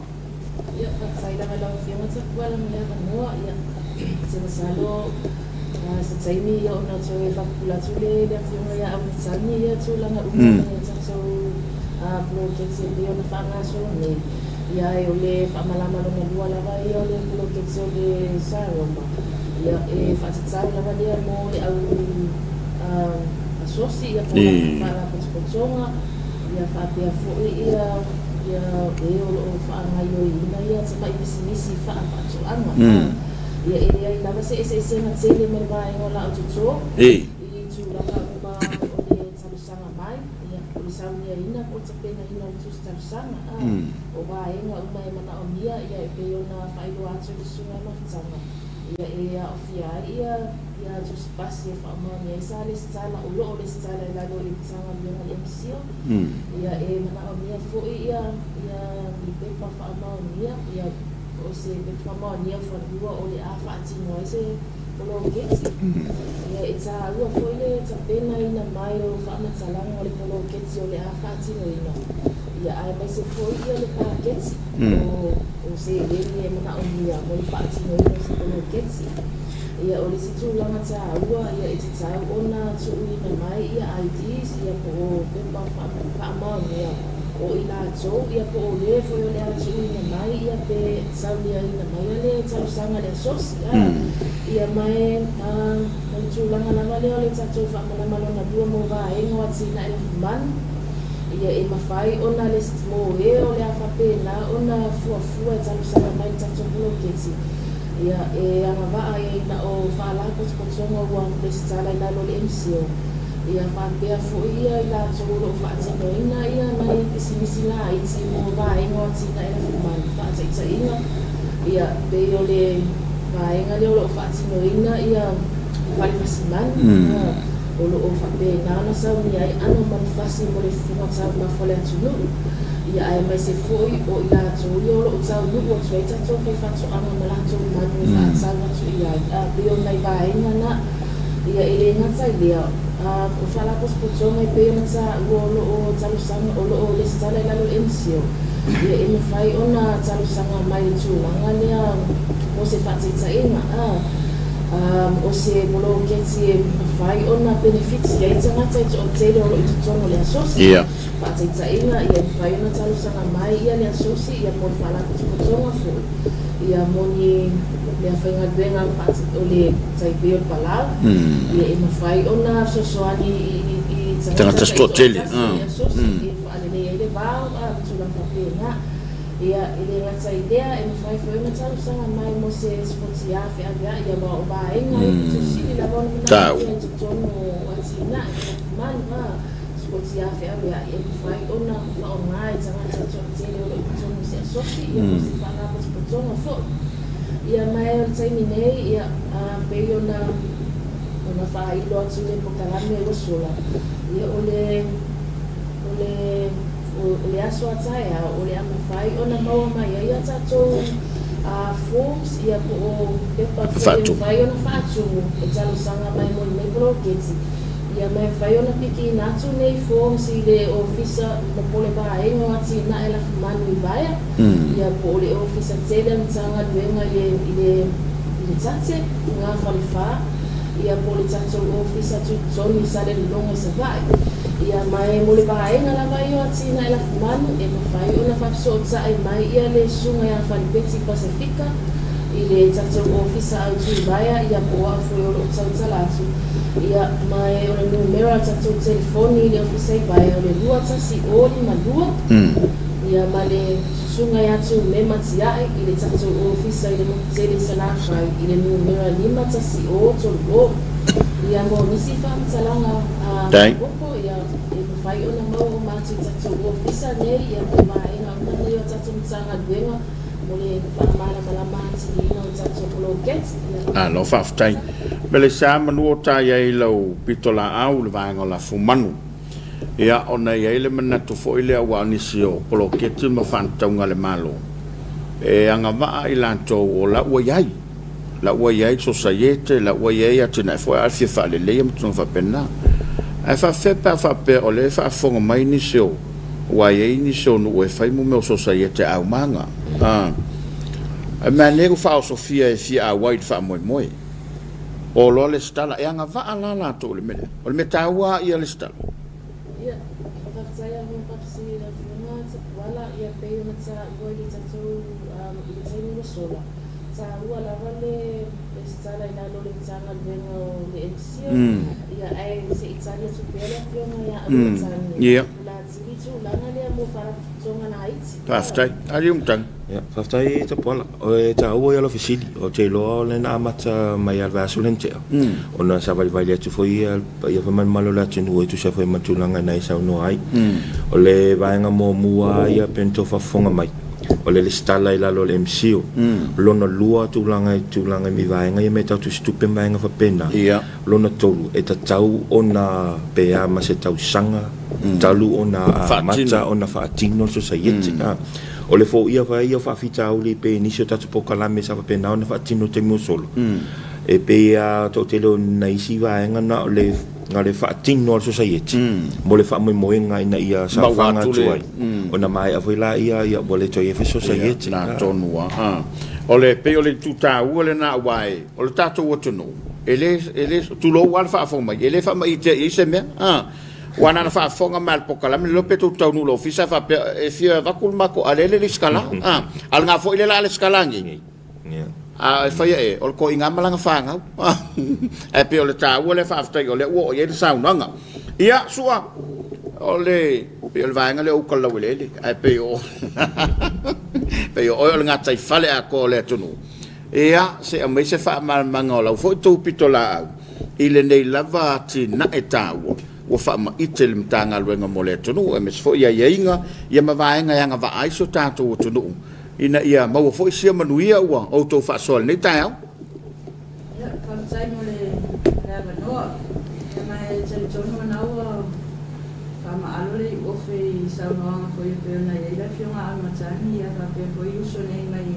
Ia, faafetai lava i lau Afioga Tapuala mo le avanoa. Ia, ou te masalo se taimi ia ona toe faapupula atu lea i le Afioga ia Aumatangi ia tulaga uma o le tatou poloketi e pei ona faagasolo nei. Ia, ae o le faamalama lona lua lava ia o le poloketi o le Saroma, ia, e faatatau lava lea mo le au asosi ia po o faalapotopotoga, ia faapea foi ia ia e o lo o faagaoioiina ia tamai pisinisi faafaatoaga. Ia e leai lava se eseesega tele ma le vaega o laʻu toto i tulaga uma o le talosaga mai, ia, o le sauniaina po o le tapenaina o le tusi talosaga. O vaega uma e manaomia, ia, e pei ona faailoa atu e le Susuga i Mafutaga, ia, e aofia ai ia ia tusi pasi e faamaonia ai sa lesitala, o lo o lesitala i lalo o le Matagaluega a le MCIL. Ia, e manaomia foi ia ia ni pepa faamaonia, ia, o se pepa faamaonia o fanua o le a faatino ai se poloketi. Ia, e taua foi le tapenaina mai o faamatalaga o le poloketi o le a faatinoina, ia, aemaise foi ia le paketi o seleni e manaomia mo le faatinoina o se poloketi. Ia, o le isi tulaga taua, ia, e tatau ona tuuina mai ia IDs, ia, po o pepa faamaonia o i latou, ia, po o le foi o le a tuuina mai, ia, pe sauniaina mai le talosaga le asosi, a. Ia, ma e, o le tulaga lava lea o le tatou faamalama lona lua mo vaega o atinae lafumanu, ia, e mafai ona le mo e o le a faapena ona fuafua e talosaga mai i le tatou poloketi. Ia, e agavaa ai na o faalapotopotoga ua resitala i lalo o le MCIL, ia faapea foi ia i latou o lo o faatinoina ia nai pisinisi laiti mo vaega o atinae lafumanu, faataitaiga, ia, pei o le vaega lea o lo o faatinoina ia fale fasimanu, o lo o faapena ona saunia ai aano o manufasi mo le fofoga taumafa o le atunuu, ia aemaise foi o i latou ia o lo o taunuu atu ai tatou faifaatoaga ma latou manu e faatau atu i ai. A pei o nai vaega na, Ia, e le gata i lea, o Faalapotopotoga e pei ona taua o lo o talosaga, o lo o lesitala i lalo o le MCIL, ia e mafai ona talosaga mai i le tulaga lea mo se faataitaiga, o se poloketi e mafai ona penefiti ai tagata e toatele o lo o i totonu o le asosi. Faataitaiga, ia e mafai ona talosaga mai ia le asosi ia mo le Faalapotopotoga foi ia mo ni meafaigaluega o le tai pei o le palau, ia e mafai ona fesoasoani i tagata taitoatasi o le asosi e faalelei ai le vao ma tulaga faapena. Ia, e le gata i lea, e mafai foi ona talosaga mai mo se sipotiā feaveai aua o vaega ia pito sili lava ona manaomia i totonu o atinae manu Sipotiā feaveai e mafai ona faaaoga e tagata toatele o lo o i totonu o se asosi, ia po o se faalapotopotoga foi. Ia ma o le taimi nei, ia, pei ona ona faailo atu i le polokalame ua sola, ia o le o le o le aso a taeao o le a mafai ona maua mai ai a tatou forms, ia po o pepa foi e mafai ona faatumu e talosaga mai mo lenei poloketi. Ia ma e mafai ona pikiina atu nei forms i le Ofisa ma po o le Vaega o Atinae Lafumanu i Vaea, ia po o le Ofisa tele a Matagaluega i le i le i le Tate, Fogafalefa, ia po o le tatou Ofisa Tutotonu i Salelologa i Savaii. Ia ma e mo le vaega lava ia o Atinae Lafumanu, e mafai ona faafesootai mai ia le Susuga ia Falepeti Pasefika i le tatou Ofisa Autu i Vaea, ia po o au foi o lo o tautala atu. Ia, ma e o le numera o le tatou telefoni i le Ofisa i Vaea o le 21052, ia ma le Susuga ia Tumema Tia'i i le tatou Ofisa i le Motu Tele i Salafai i le numera 51030. Ia, mo nisi faamatalaga faaopoopo, ia, e mafai ona maua uma atu i tatou Ofisa nei, ia po o vaega uma nei o tatou Matagaluega mo le faamalamalama atiliina o tatou poloketi. Ia. Malo faafetai. Melesa manu o ta i ai lau pitolaau i le vaega o Lafumanu. Ia, ona e i ai le manatu foi lea aua o nisi o poloketi ma faatatauga a le Malo, e agavaa i latou o la ua i ai, la ua i ai sosaiete, la ua i ai atinae foi a o le fia faaleleia ma tulaga faapena. Ae faafefea pe a faapea o lea e faafofoga mai nisi o, aua e i ai nisi o nuu e fai mo mea o sosaiete aumaga. Ae meanei ua faaosofia e fia auai i le faamoemoe. O loa lesitala, e agavaa la latou i le mea lea. O le mea taua lava ia lesitala. Ia, faafetai lava mo Papsi i le Afioga Tapuala, ia pei ona taua i le tatou, i le taimi ua sola, taua lava le lesitala i lalo o le Matagaluega o le MCIL, ia ae se i tali atu pea le Afioga ia Auimatagi, o le a tili tulaga lea mo Faalapotopotoga laiti. Faafetai. Aliimatangi. Ia, faafetai Tapuala. O le taua ia o lau fesili, ou te iloa o lea na amata mai lava i le vaiaso lea na tea, ona sa valivali atu foi ia le paia foi ma le mamalu o le atunuu e tusa foi ma le tulaga na e saunoa ai. O le vaega muamua lava ia pei ona outou faafofoga mai, o le lesitala i lalo o le MCIL. Lona lua tulaga i tulaga i vaega ia mea tau tusitupe ma vaega faapena. Lona tolu, e tatau ona pe a ma se tausaga talu ona amata ona faatino le sosaiete. O le foia foi ia o faafitauli pei nisi o tatou polokalame sa faapena ona faatino i le taimi ua sola, e pei lava toatele o nai isi vaega na o le na o le faatino a le sosaiete mo le faamoemoega ina ia saofaga atu ai, ona maea foi laia ia ua le toe i ai foi se sosaiete. Ia, na tonu lava. O le pei o le itu taua lena aua o le tatou atunuu, e le, e le, tulou lava le faafofoga mai, e le faamaitea i ai se mea. Aua na ona faafofoga mai lava i le polokalame, le iloa pe tou te taunuu i le ofisa ae faapea e fia avatu le matou alele lesitala. A o lena foi lea o le a lesitala nei. A e faia e, o le toeaina ma lana fanau. Ae pei o le taua lea faafetai o lea ua oo i ai le saunoaga. Ia, Sua, o le, pei o le vaega lea o uta laueleele, ae pei o, pei o oe o le gataifale atoa o le atunuu. Ia, se i aumai se faamalamalamaga o lau foi tou pitolaau i lenei lava atinae taua ua faamaite i le Matagaluega mo le atunuu aemaise foi aiaiga ia ma vaega e agavaa ai si o tatou atunuu ina ia maua foi sia manuia ua outou faasoa i lenei taeao. Ia, faafetai mo le avanoa. Ia ma e talitonu lena ua faamaalo le iuofe i saunoaga foi e pei ona i ai le Afioga a Auimatagi ia faapea foi uso nei mai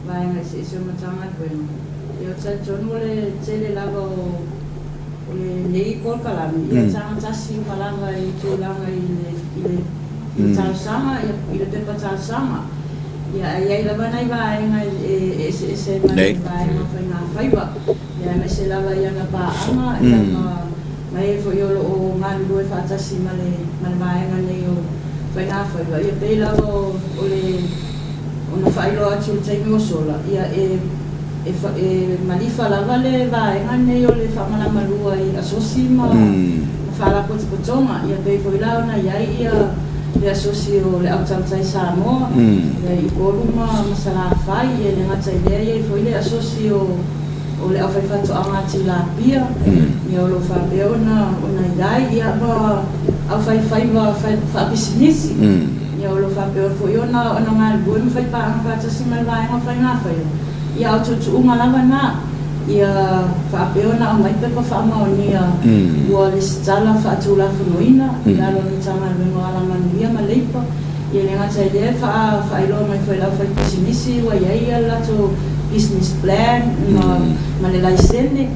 vaega eseese o Matagaluega. Ia ou te talitonu o le tele lava o O lenei polokalame, ia tagatasi uma lava i tulaga i le i le i le talosaga, ia i le pepa talosaga. Ia ae i ai lava nai vaega e eseese ai ma le vaega o faigafaiva, ia aemaise lava i ana paaga, ia ma ma e foi o lo o galulue faatasi ma le ma le vaega nei o faigafaiva. Ia pei lava o o le ona faailoa atu i le taimi ua sola, ia e E malifa lava le vaega lenei o le faamalamalua i asosi ma faalapotopotoga, ia pei foi la ona i ai ia le asosi o le Au Tautai Samoa, ia i Upolu ma Salafai, ia e le gata i lea e i ai foi le asosi o le Aufaifaatoaga a Tilapia, ia o lo o faapea ona i ai, ia ma aufaifaiva faapisinisi. Ia o lo o faapea foi ona galulue ma fai paaga faatasi ma le Vaega o Faigafaiva, ia a o tuutuuga lava na, ia faapea ona aumai pepa faamaonia ua lesitala faatulafonoina i lalo o le Matagaluega o Alamanuia ma Leipa. Ia e le gata i lea e faailoa mai foi i le aufaipisinisi ua i ai le latou business plan ma le laisene.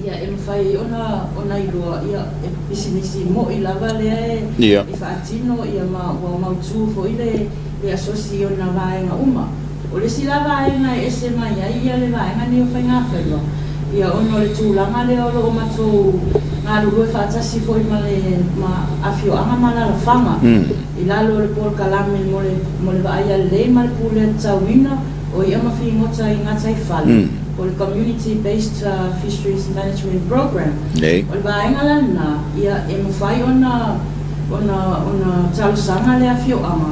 Ia e mafai ai ona ona iloa ia e pisinisi mo'i lava lea e faatino ia ma ua mautu foi le le asosi i ona vaega uma. O le isi la vaega e ese mai ai ia le vaega nei o faigafaiva ia ona o le tulaga lea o lo o matou galulue faatasi foi ma le ma afioaga ma alalafaga i lalo o le polokalame mo le mo le vaaia lelei ma le pulea tatauina o i'a ma figota i gataifale. O le Community Based Fisheries Management Programme. O le vaega la lena, ia, e mafai ona, ona, ona talosaga le afioaga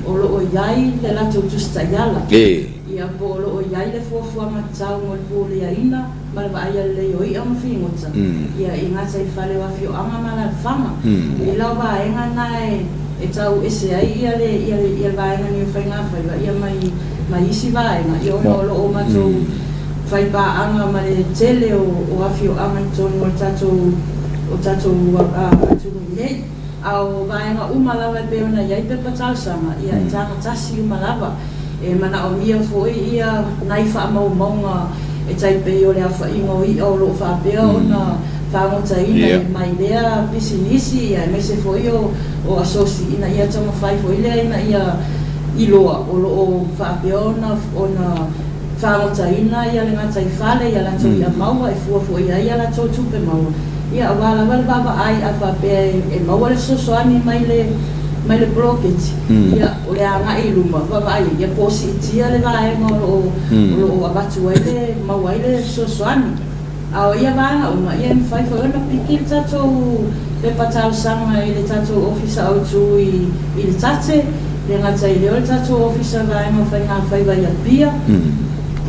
o lo o i ai le latou Tusi Taiala, ia, po o lo o i ai le fuafuaga tatau mo le puleaina ma le vaaia lelei o i'a ma figota, ia, i gataifale o afioaga ma alaalafaga. E i la o vaega na e, e tau ese ai ia le, ia le, ia le vaega nei o faigafaiva, ia mai, ma isi vaega, ia ona o lo o matou fai paaga ma le tele o afioaga i totonu o le tatou o tatou atunuu nei. A o vaega uma lava e pei ona i ai pepa talosaga, ia e tagatasi uma lava. E manaomia foi ia nai faamaumauga e tai pei o le aofaiga o i'a o lo o faapea ona fagotaina mai lea pisinisi, ia aemaise foi o asosi ina ia taumafai foi lea ina ia iloa o lo o faapea ona ona fagotaina ia le gataifale ia latou i'a maua e fua foi i ai ia latou tupe maua ia aua lava le vaavaai a faapea e maua le fesoasoani mai le mai le poloketi ia o le agai i luma vaavaai ia po o siitia le vaega o lo o o lo o avatu ai le maua ai le fesoasoani. A o ia vaega uma, ia e mafai foi ona piki le tatou pepa talosaga i le tatou Ofisa Autu i i le Tate, le gata i lea o le tatou Ofisa Vaega o Faigafaiva i Apia,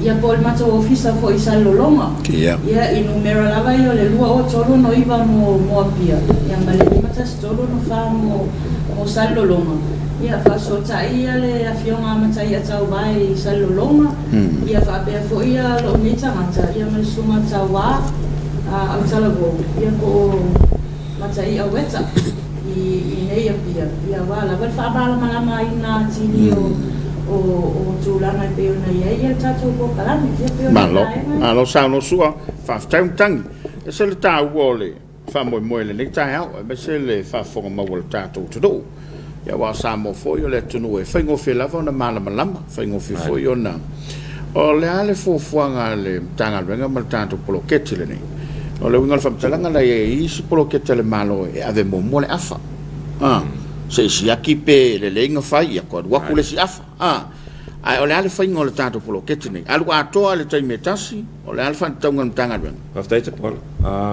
ia po o le matou Ofisa foi i Salelologa. Ia i numera lava ia o le 2039 mo mo Apia, ia ma le 5164 mo mo Salelologa. Ia faasootai ia le Afioga a Mataiatauvae i Salelologa. Ia faapea foi ia lou nei tagata ia ma le Susuga Tauā Autalavou ia po o Mataia Weta i inei Apia, ia aua lava le faamalamalamaina atili o o tulaga e pei ona i ai ia le tatou polokalame. Ia pei o nai Malo, vaega ia. malo saunoa Sua, faafetai Matagi. E ese le taua o le faamoemoe i lenei taeao aemaise le faafofoga mau a le tatou atunuu. Ia aua o Samoa foi o le atunuu e faigofie lava ona malamalama, faigofie foi ona... O le a le fuafuaga a le Matagaluega ma le tatou poloketi lenei? O le uiga o le faamatalaga la e i ai isi poloketi a le Malo e ave muamua le afa, a, se i siaki pe lelei ona fai, ia toe alu atu le isi afa, a. Ae o le a le faiga o le tatou poloketi lenei? Alu atoa i le taimi e tasi, o le a le faatatauga a le Matagaluega? Faafetai Tapuala.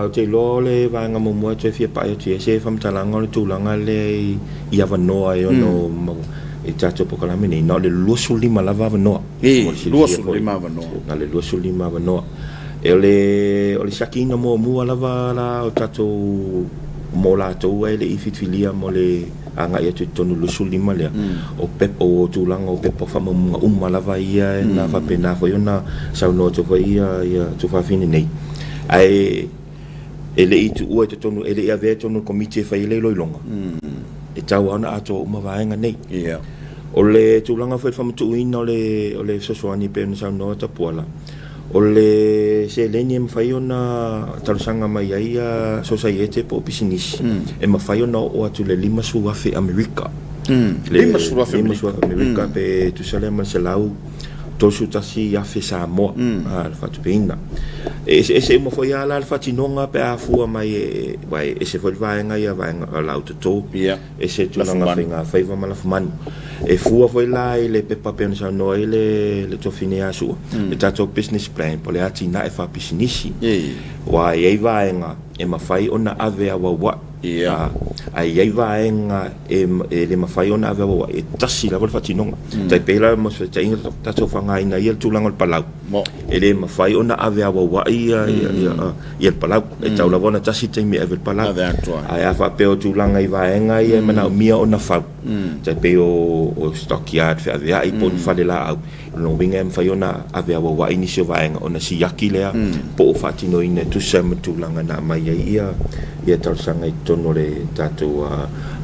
Ou te iloa o le vaega muamua e toe fia pai atu i ai se faamatalaga o le tulaga lea i avanoa e ono maua i tatou polokalame nei, na o le 25 lava avanoa. I, 25 avanoa. Na o le 25 avanoa. E o le, o le siakiina muamua lava la o tatou mo latou e le i filifilia mo le agai atu i totonu o le 25 lea, o pepa, o tulaga o pepa faamaumauga uma lava ia na faapena foi ona saunoa atu foi ia tuafafine nei. Ae e le i tuua i totonu, e le i avea i totonu o le Komiti e fai ai le iloiloga, e tatau lava ona atoa uma vaega nei. O le tulaga foi i le faamatuuina o le fesoasoani e pei ona saunoa Tapuala, O le seleni e mafai ona talosaga mai ai sosaiete po o pisinisi, e mafai ona oo atu i le $50,000 Amerika. Le $50,000 Amerika pe tusa lea ma le $131,000 Samoa le faatupeina. E eseese uma foi lava la le faatinoga pe a fua mai aua e ese foi le vaega ia vaega laau toto, ese tulaga faigafaiva ma lafumanu. E fua foi la i le pepa pei ona saunoa ai le Tuafine ia Sua, le tatou business plan po o le atinae faapisinisi, aua e i ai vaega e mafai ona ave auauai, ae i ai vaega e le mafai ona ave auauai, e tasi lava le faatinoga. E tai pei la mo se faataitaiga tatou faaaogaina ia le tulaga o le palau, E le mafai ona ave auauai ia le palau. E tatau lava ona tasi le taimi e ave le palau. Ae a faapea o tulaga i vaega ia e manaomia ona fau, tai pei o stockyard feaveai po o ni falelaau, o lona uiga e mafai ona ave auauai nisi o vaega ona siaki lea po o faatinoina e tusa ma tulaga na aumai ai ia talosaga i totonu o le tatou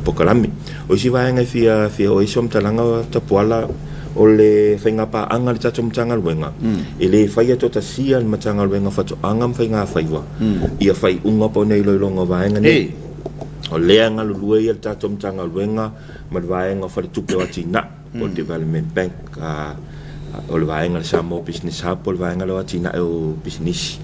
polokalame. O isi vaega e fia oo i ai se faamatalaga Tapuala, O le faigapaaga a le tatou Matagaluega, e le faia toatasia e le Matagaluega o Faatoaga ma Faigafaiva ia faaiuga po o ni iloiloga o vaega nei. O lea e galulue ia le tatou Matagaluega ma le vaega o Faletupe o Atinae po o le Development Bank, o le vaega o le Samoa Business Hub po o le vaega lea o atinae o pisinisi.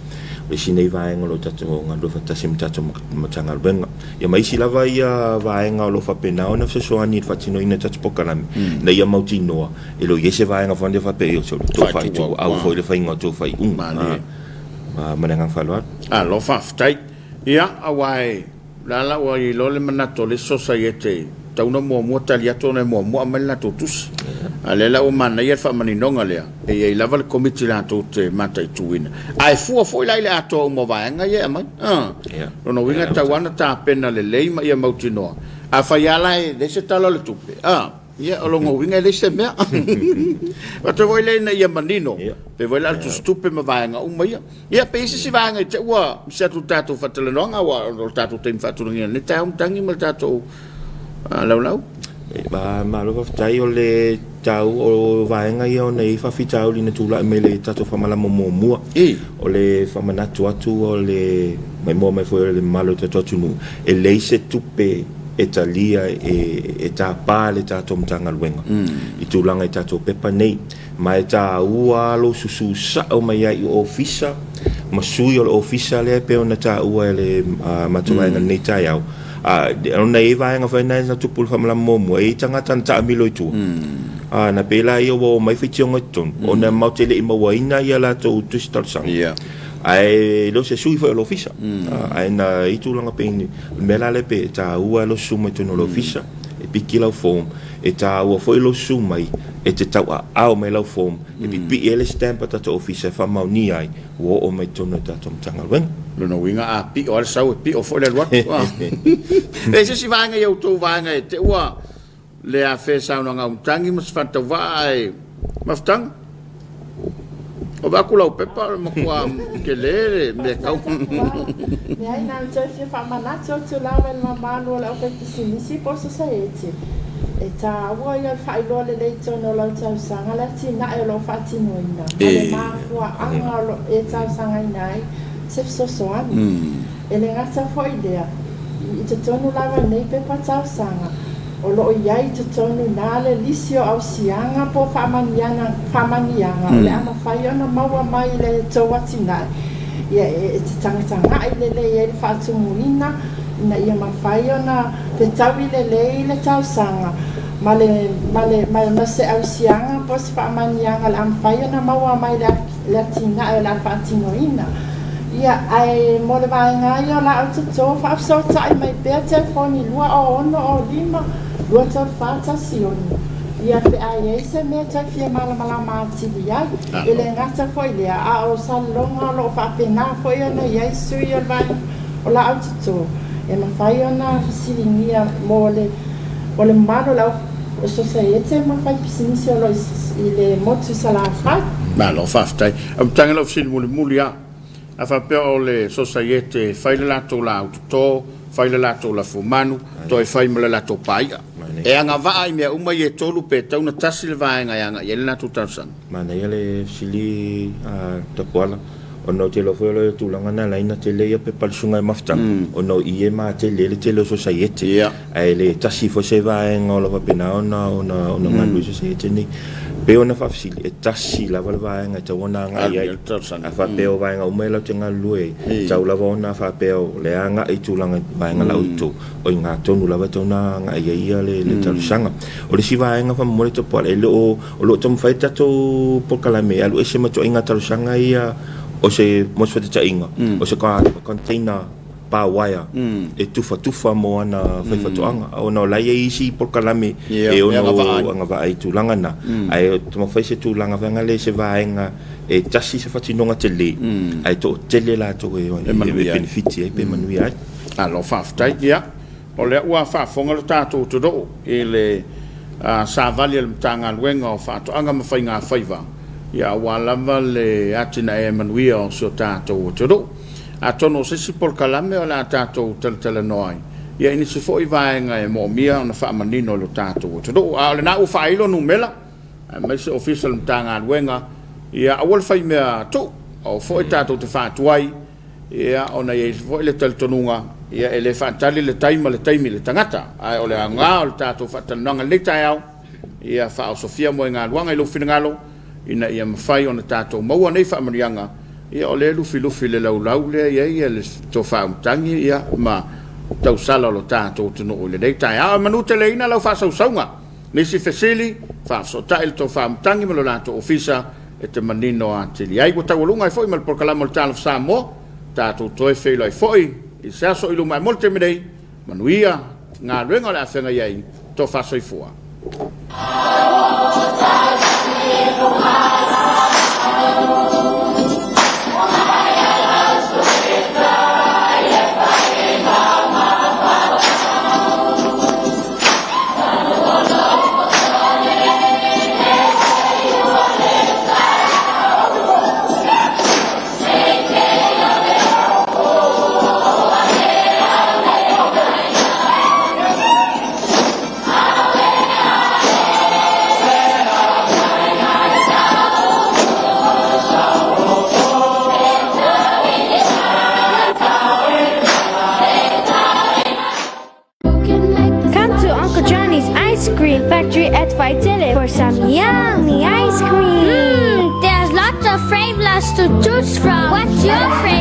O le isi nei vaega o lo o tatou galulue faatasi ma le tatou Matagaluega. Ia ma isi lava ia vaega o lo o faapena ona fesoasoani i le faatinoina o tatou polokalame, ina ia mautinoa e le o i ai se vaega foi lea faapea e o le tou faaituau foi le faiga o tou faaiuga. Ma le agaga faaaloalo. Malo faafetai. Ia, aua e la la ua iloa le manatu o le isi sosaiete e tatau ona muamua tali atu ona e muamua aumai le latou tusi. A o lea la ua manaia le faamaninoga lea, e i ai lava le Komiti latou te mataituina, ae fua foi la i le atoa uma o vaega ia e aumai. Lona uiga e tatau lava ona tapena lelei ma ia mautinoa. Afai lava la e leai se Tala o le Tupe, a, ia o lona uiga e leai se mea. Faapea foi lea ina ia manino, pei foi la o le tusitupe ma vaega uma ia. Ia pe i ai se isi vaega i te i ua misi atu i le tatou faatalanoaga aua o le tatou taimi faatulagaina i lenei taeao matagi ma le tatou laulau. Malo faafetai. O le taua o vaega ia ona e i ai faafitauli na tulai mai i le tatou faamalama muamua. O le faamanatu atu o le maimoa mai foi o le mamalu o le tatou atunuu, e leai se tupe e talia e tapa le tatou Matagaluega i tulaga i tatou pepa nei. Ma e taua lava lou susu sao mai ai i ofisa ma sui o le ofisa lea e pei ona taua e le matou vaega i lenei taeao. Ona e i ai vaega foi na tupu i le faamalama muamua, e i ai tagata na taamilo i tua. Na pei la ia ua omai faitioga i totonu, ona matou te le i mauaina ia latou tusi talosaga. Ae le o se sui foi o le ofisa. Ae na i ai tulaga pei o le mea la lea pei e taua lou susu mai totonu o le ofisa, e piki lau form, e taua foi lou susu mai e te tauaao mai lau form, e pipii ai le stamp a tatou ofisa e faamaonia ai ua oo mai totonu o le tatou Matagaluega. Lona uiga a pio lava le sau e pio foi le alu atu. E i ai se isi vaega i a outou vaega e te ua le afea saunoaga aumatagi ma se faatauvaa ae mafutaga? O vaai atu lau pepa o le matua tele le mea tau. Leai, na ona toe fia faamanatu atu lava i le mamalu o le aufaipisinisi po o sosaiete, e taua ia o le faailoa lelei i totonu o lau tausaga le atinae o lo o faatinoina ma le mafuaaga o lo o e talosagaina ai se fesoasoani. E le gata foi i lea, i totonu lava i nei pepa talosaga, o lo o i ai i totonu i ina le lisi o ausiaga po o faamanuiaga o le a mafai ona maua mai i le tou atinae, ia e te tagatagai lelei ai le faatumuina ina ia mafai ona fetaui lelei le talosaga ma le ma le ma se ausiaga po o se faamanuiaga o le a mafai ona maua mai i le atinae o le a faatinoina. Ia, ae mo le vaega ia o la outou faafesootai mai pea telefoni 2 0 6 0 5 2 3 4 1 6, ia pe a i ai se mea toe fia malamalama atili ai. E le gata foi i lea, a o Salelologa o lo o faapena foi ona i ai sui o le vaega o la outou e mafai ona fesiligia mo le o le mamalu o le au sosaiete ma faipisinisi o lo o i le motu i Salafai. Malo faafetai. Amataga lau fesili mulimuli a. A faapea o le sosaiete e fai le latou laau toto, fai le latou lafumanu, toe fai ma le latou pai'a. nei. E agavaa i mea uma ia e tolu pe tatau ona tasi le vaega e agai ai le latou talosaga? Manaia le fesili a Tapuala, ona ou te iloa foi o le tulaga na ala ai ona tele ia pepa a le Susuga i Mafutaga, ona o i e matele ai le tele o sosaiete, ae le tasi foi se vaega o lo o faapena ona ona galulue ai sosaiete nei. Pei ona faafesili, e tasi lava le vaega e tatau ona agai i ai. A faapea o vaega uma ia latou te galulue ai, e tatau lava ona faapea o lea e agai i tulaga i vaega la outou, o i ina tonu lava e tatau ona agai i ai le talosaga. O le isi vaega faamolemole Tapuala, e le o, o lo o taumafai le tatou polokalame e alu ese ma ituaiga talosaga ia o se, mo se faataitaiga, o se container pa uaea e tufatufa mo ana faifaatoaga, ona o la e i ai isi polokalame e ono agavaa i tulaga na, ae taumafai se tulaga foi lea i se vaega e tasi se fatinoga tele, ae toatele latou e penefiti ai pe manuia ai. Malo faafetai. Ia, o lea ua faafofoga le tatou atunuu i le savali a le Matagaluega o Faatoaga ma Faigafaiva, ia aua lava le atinae manuia o si o tatou atunuu. Atonu o se isi polokalame o le a tatou talatalanoa ai, ia i nisi foi vaega e moomia ona faamanino e lo tatou atunuu. A o lena ua faailo numera, aemaise Ofisa o le Matagaluega, ia aua le faimea tuu, aua foi tatou te faatuai, ia ona e i ai foi le talitonuga, ia e le faatali le tai ma le taimi i le tagata. Ae o le aoga o le tatou faatalanoaga i lenei taeao, ia faaosofia moegaluaga i lou finagalo, ina ia mafai ona tatou maua nei faamanuiaga, ia o lea e lufilufi i le laulau lea e i ai le tofa matagi ia ma tausala o lo tatou atunuu i lenei taeao. Ae manuteleina lau faasausauga, nisi fesili, faafesootai le tofa matagi ma lo latou ofisa e te manino atili ai. Ua taualuga ai foi ma le polokalame o le Talofa Samoa, tatou toe feiloai foi i se aso i luma. Ae mo le taimi nei, Manuia galuega o le a feagai ai, tofa soifua. Come to Uncle Johnny's Ice Cream Factory at Vaitele for some yummy ice cream. Mmm, there's lots of flavors to choose from. What's your favorite?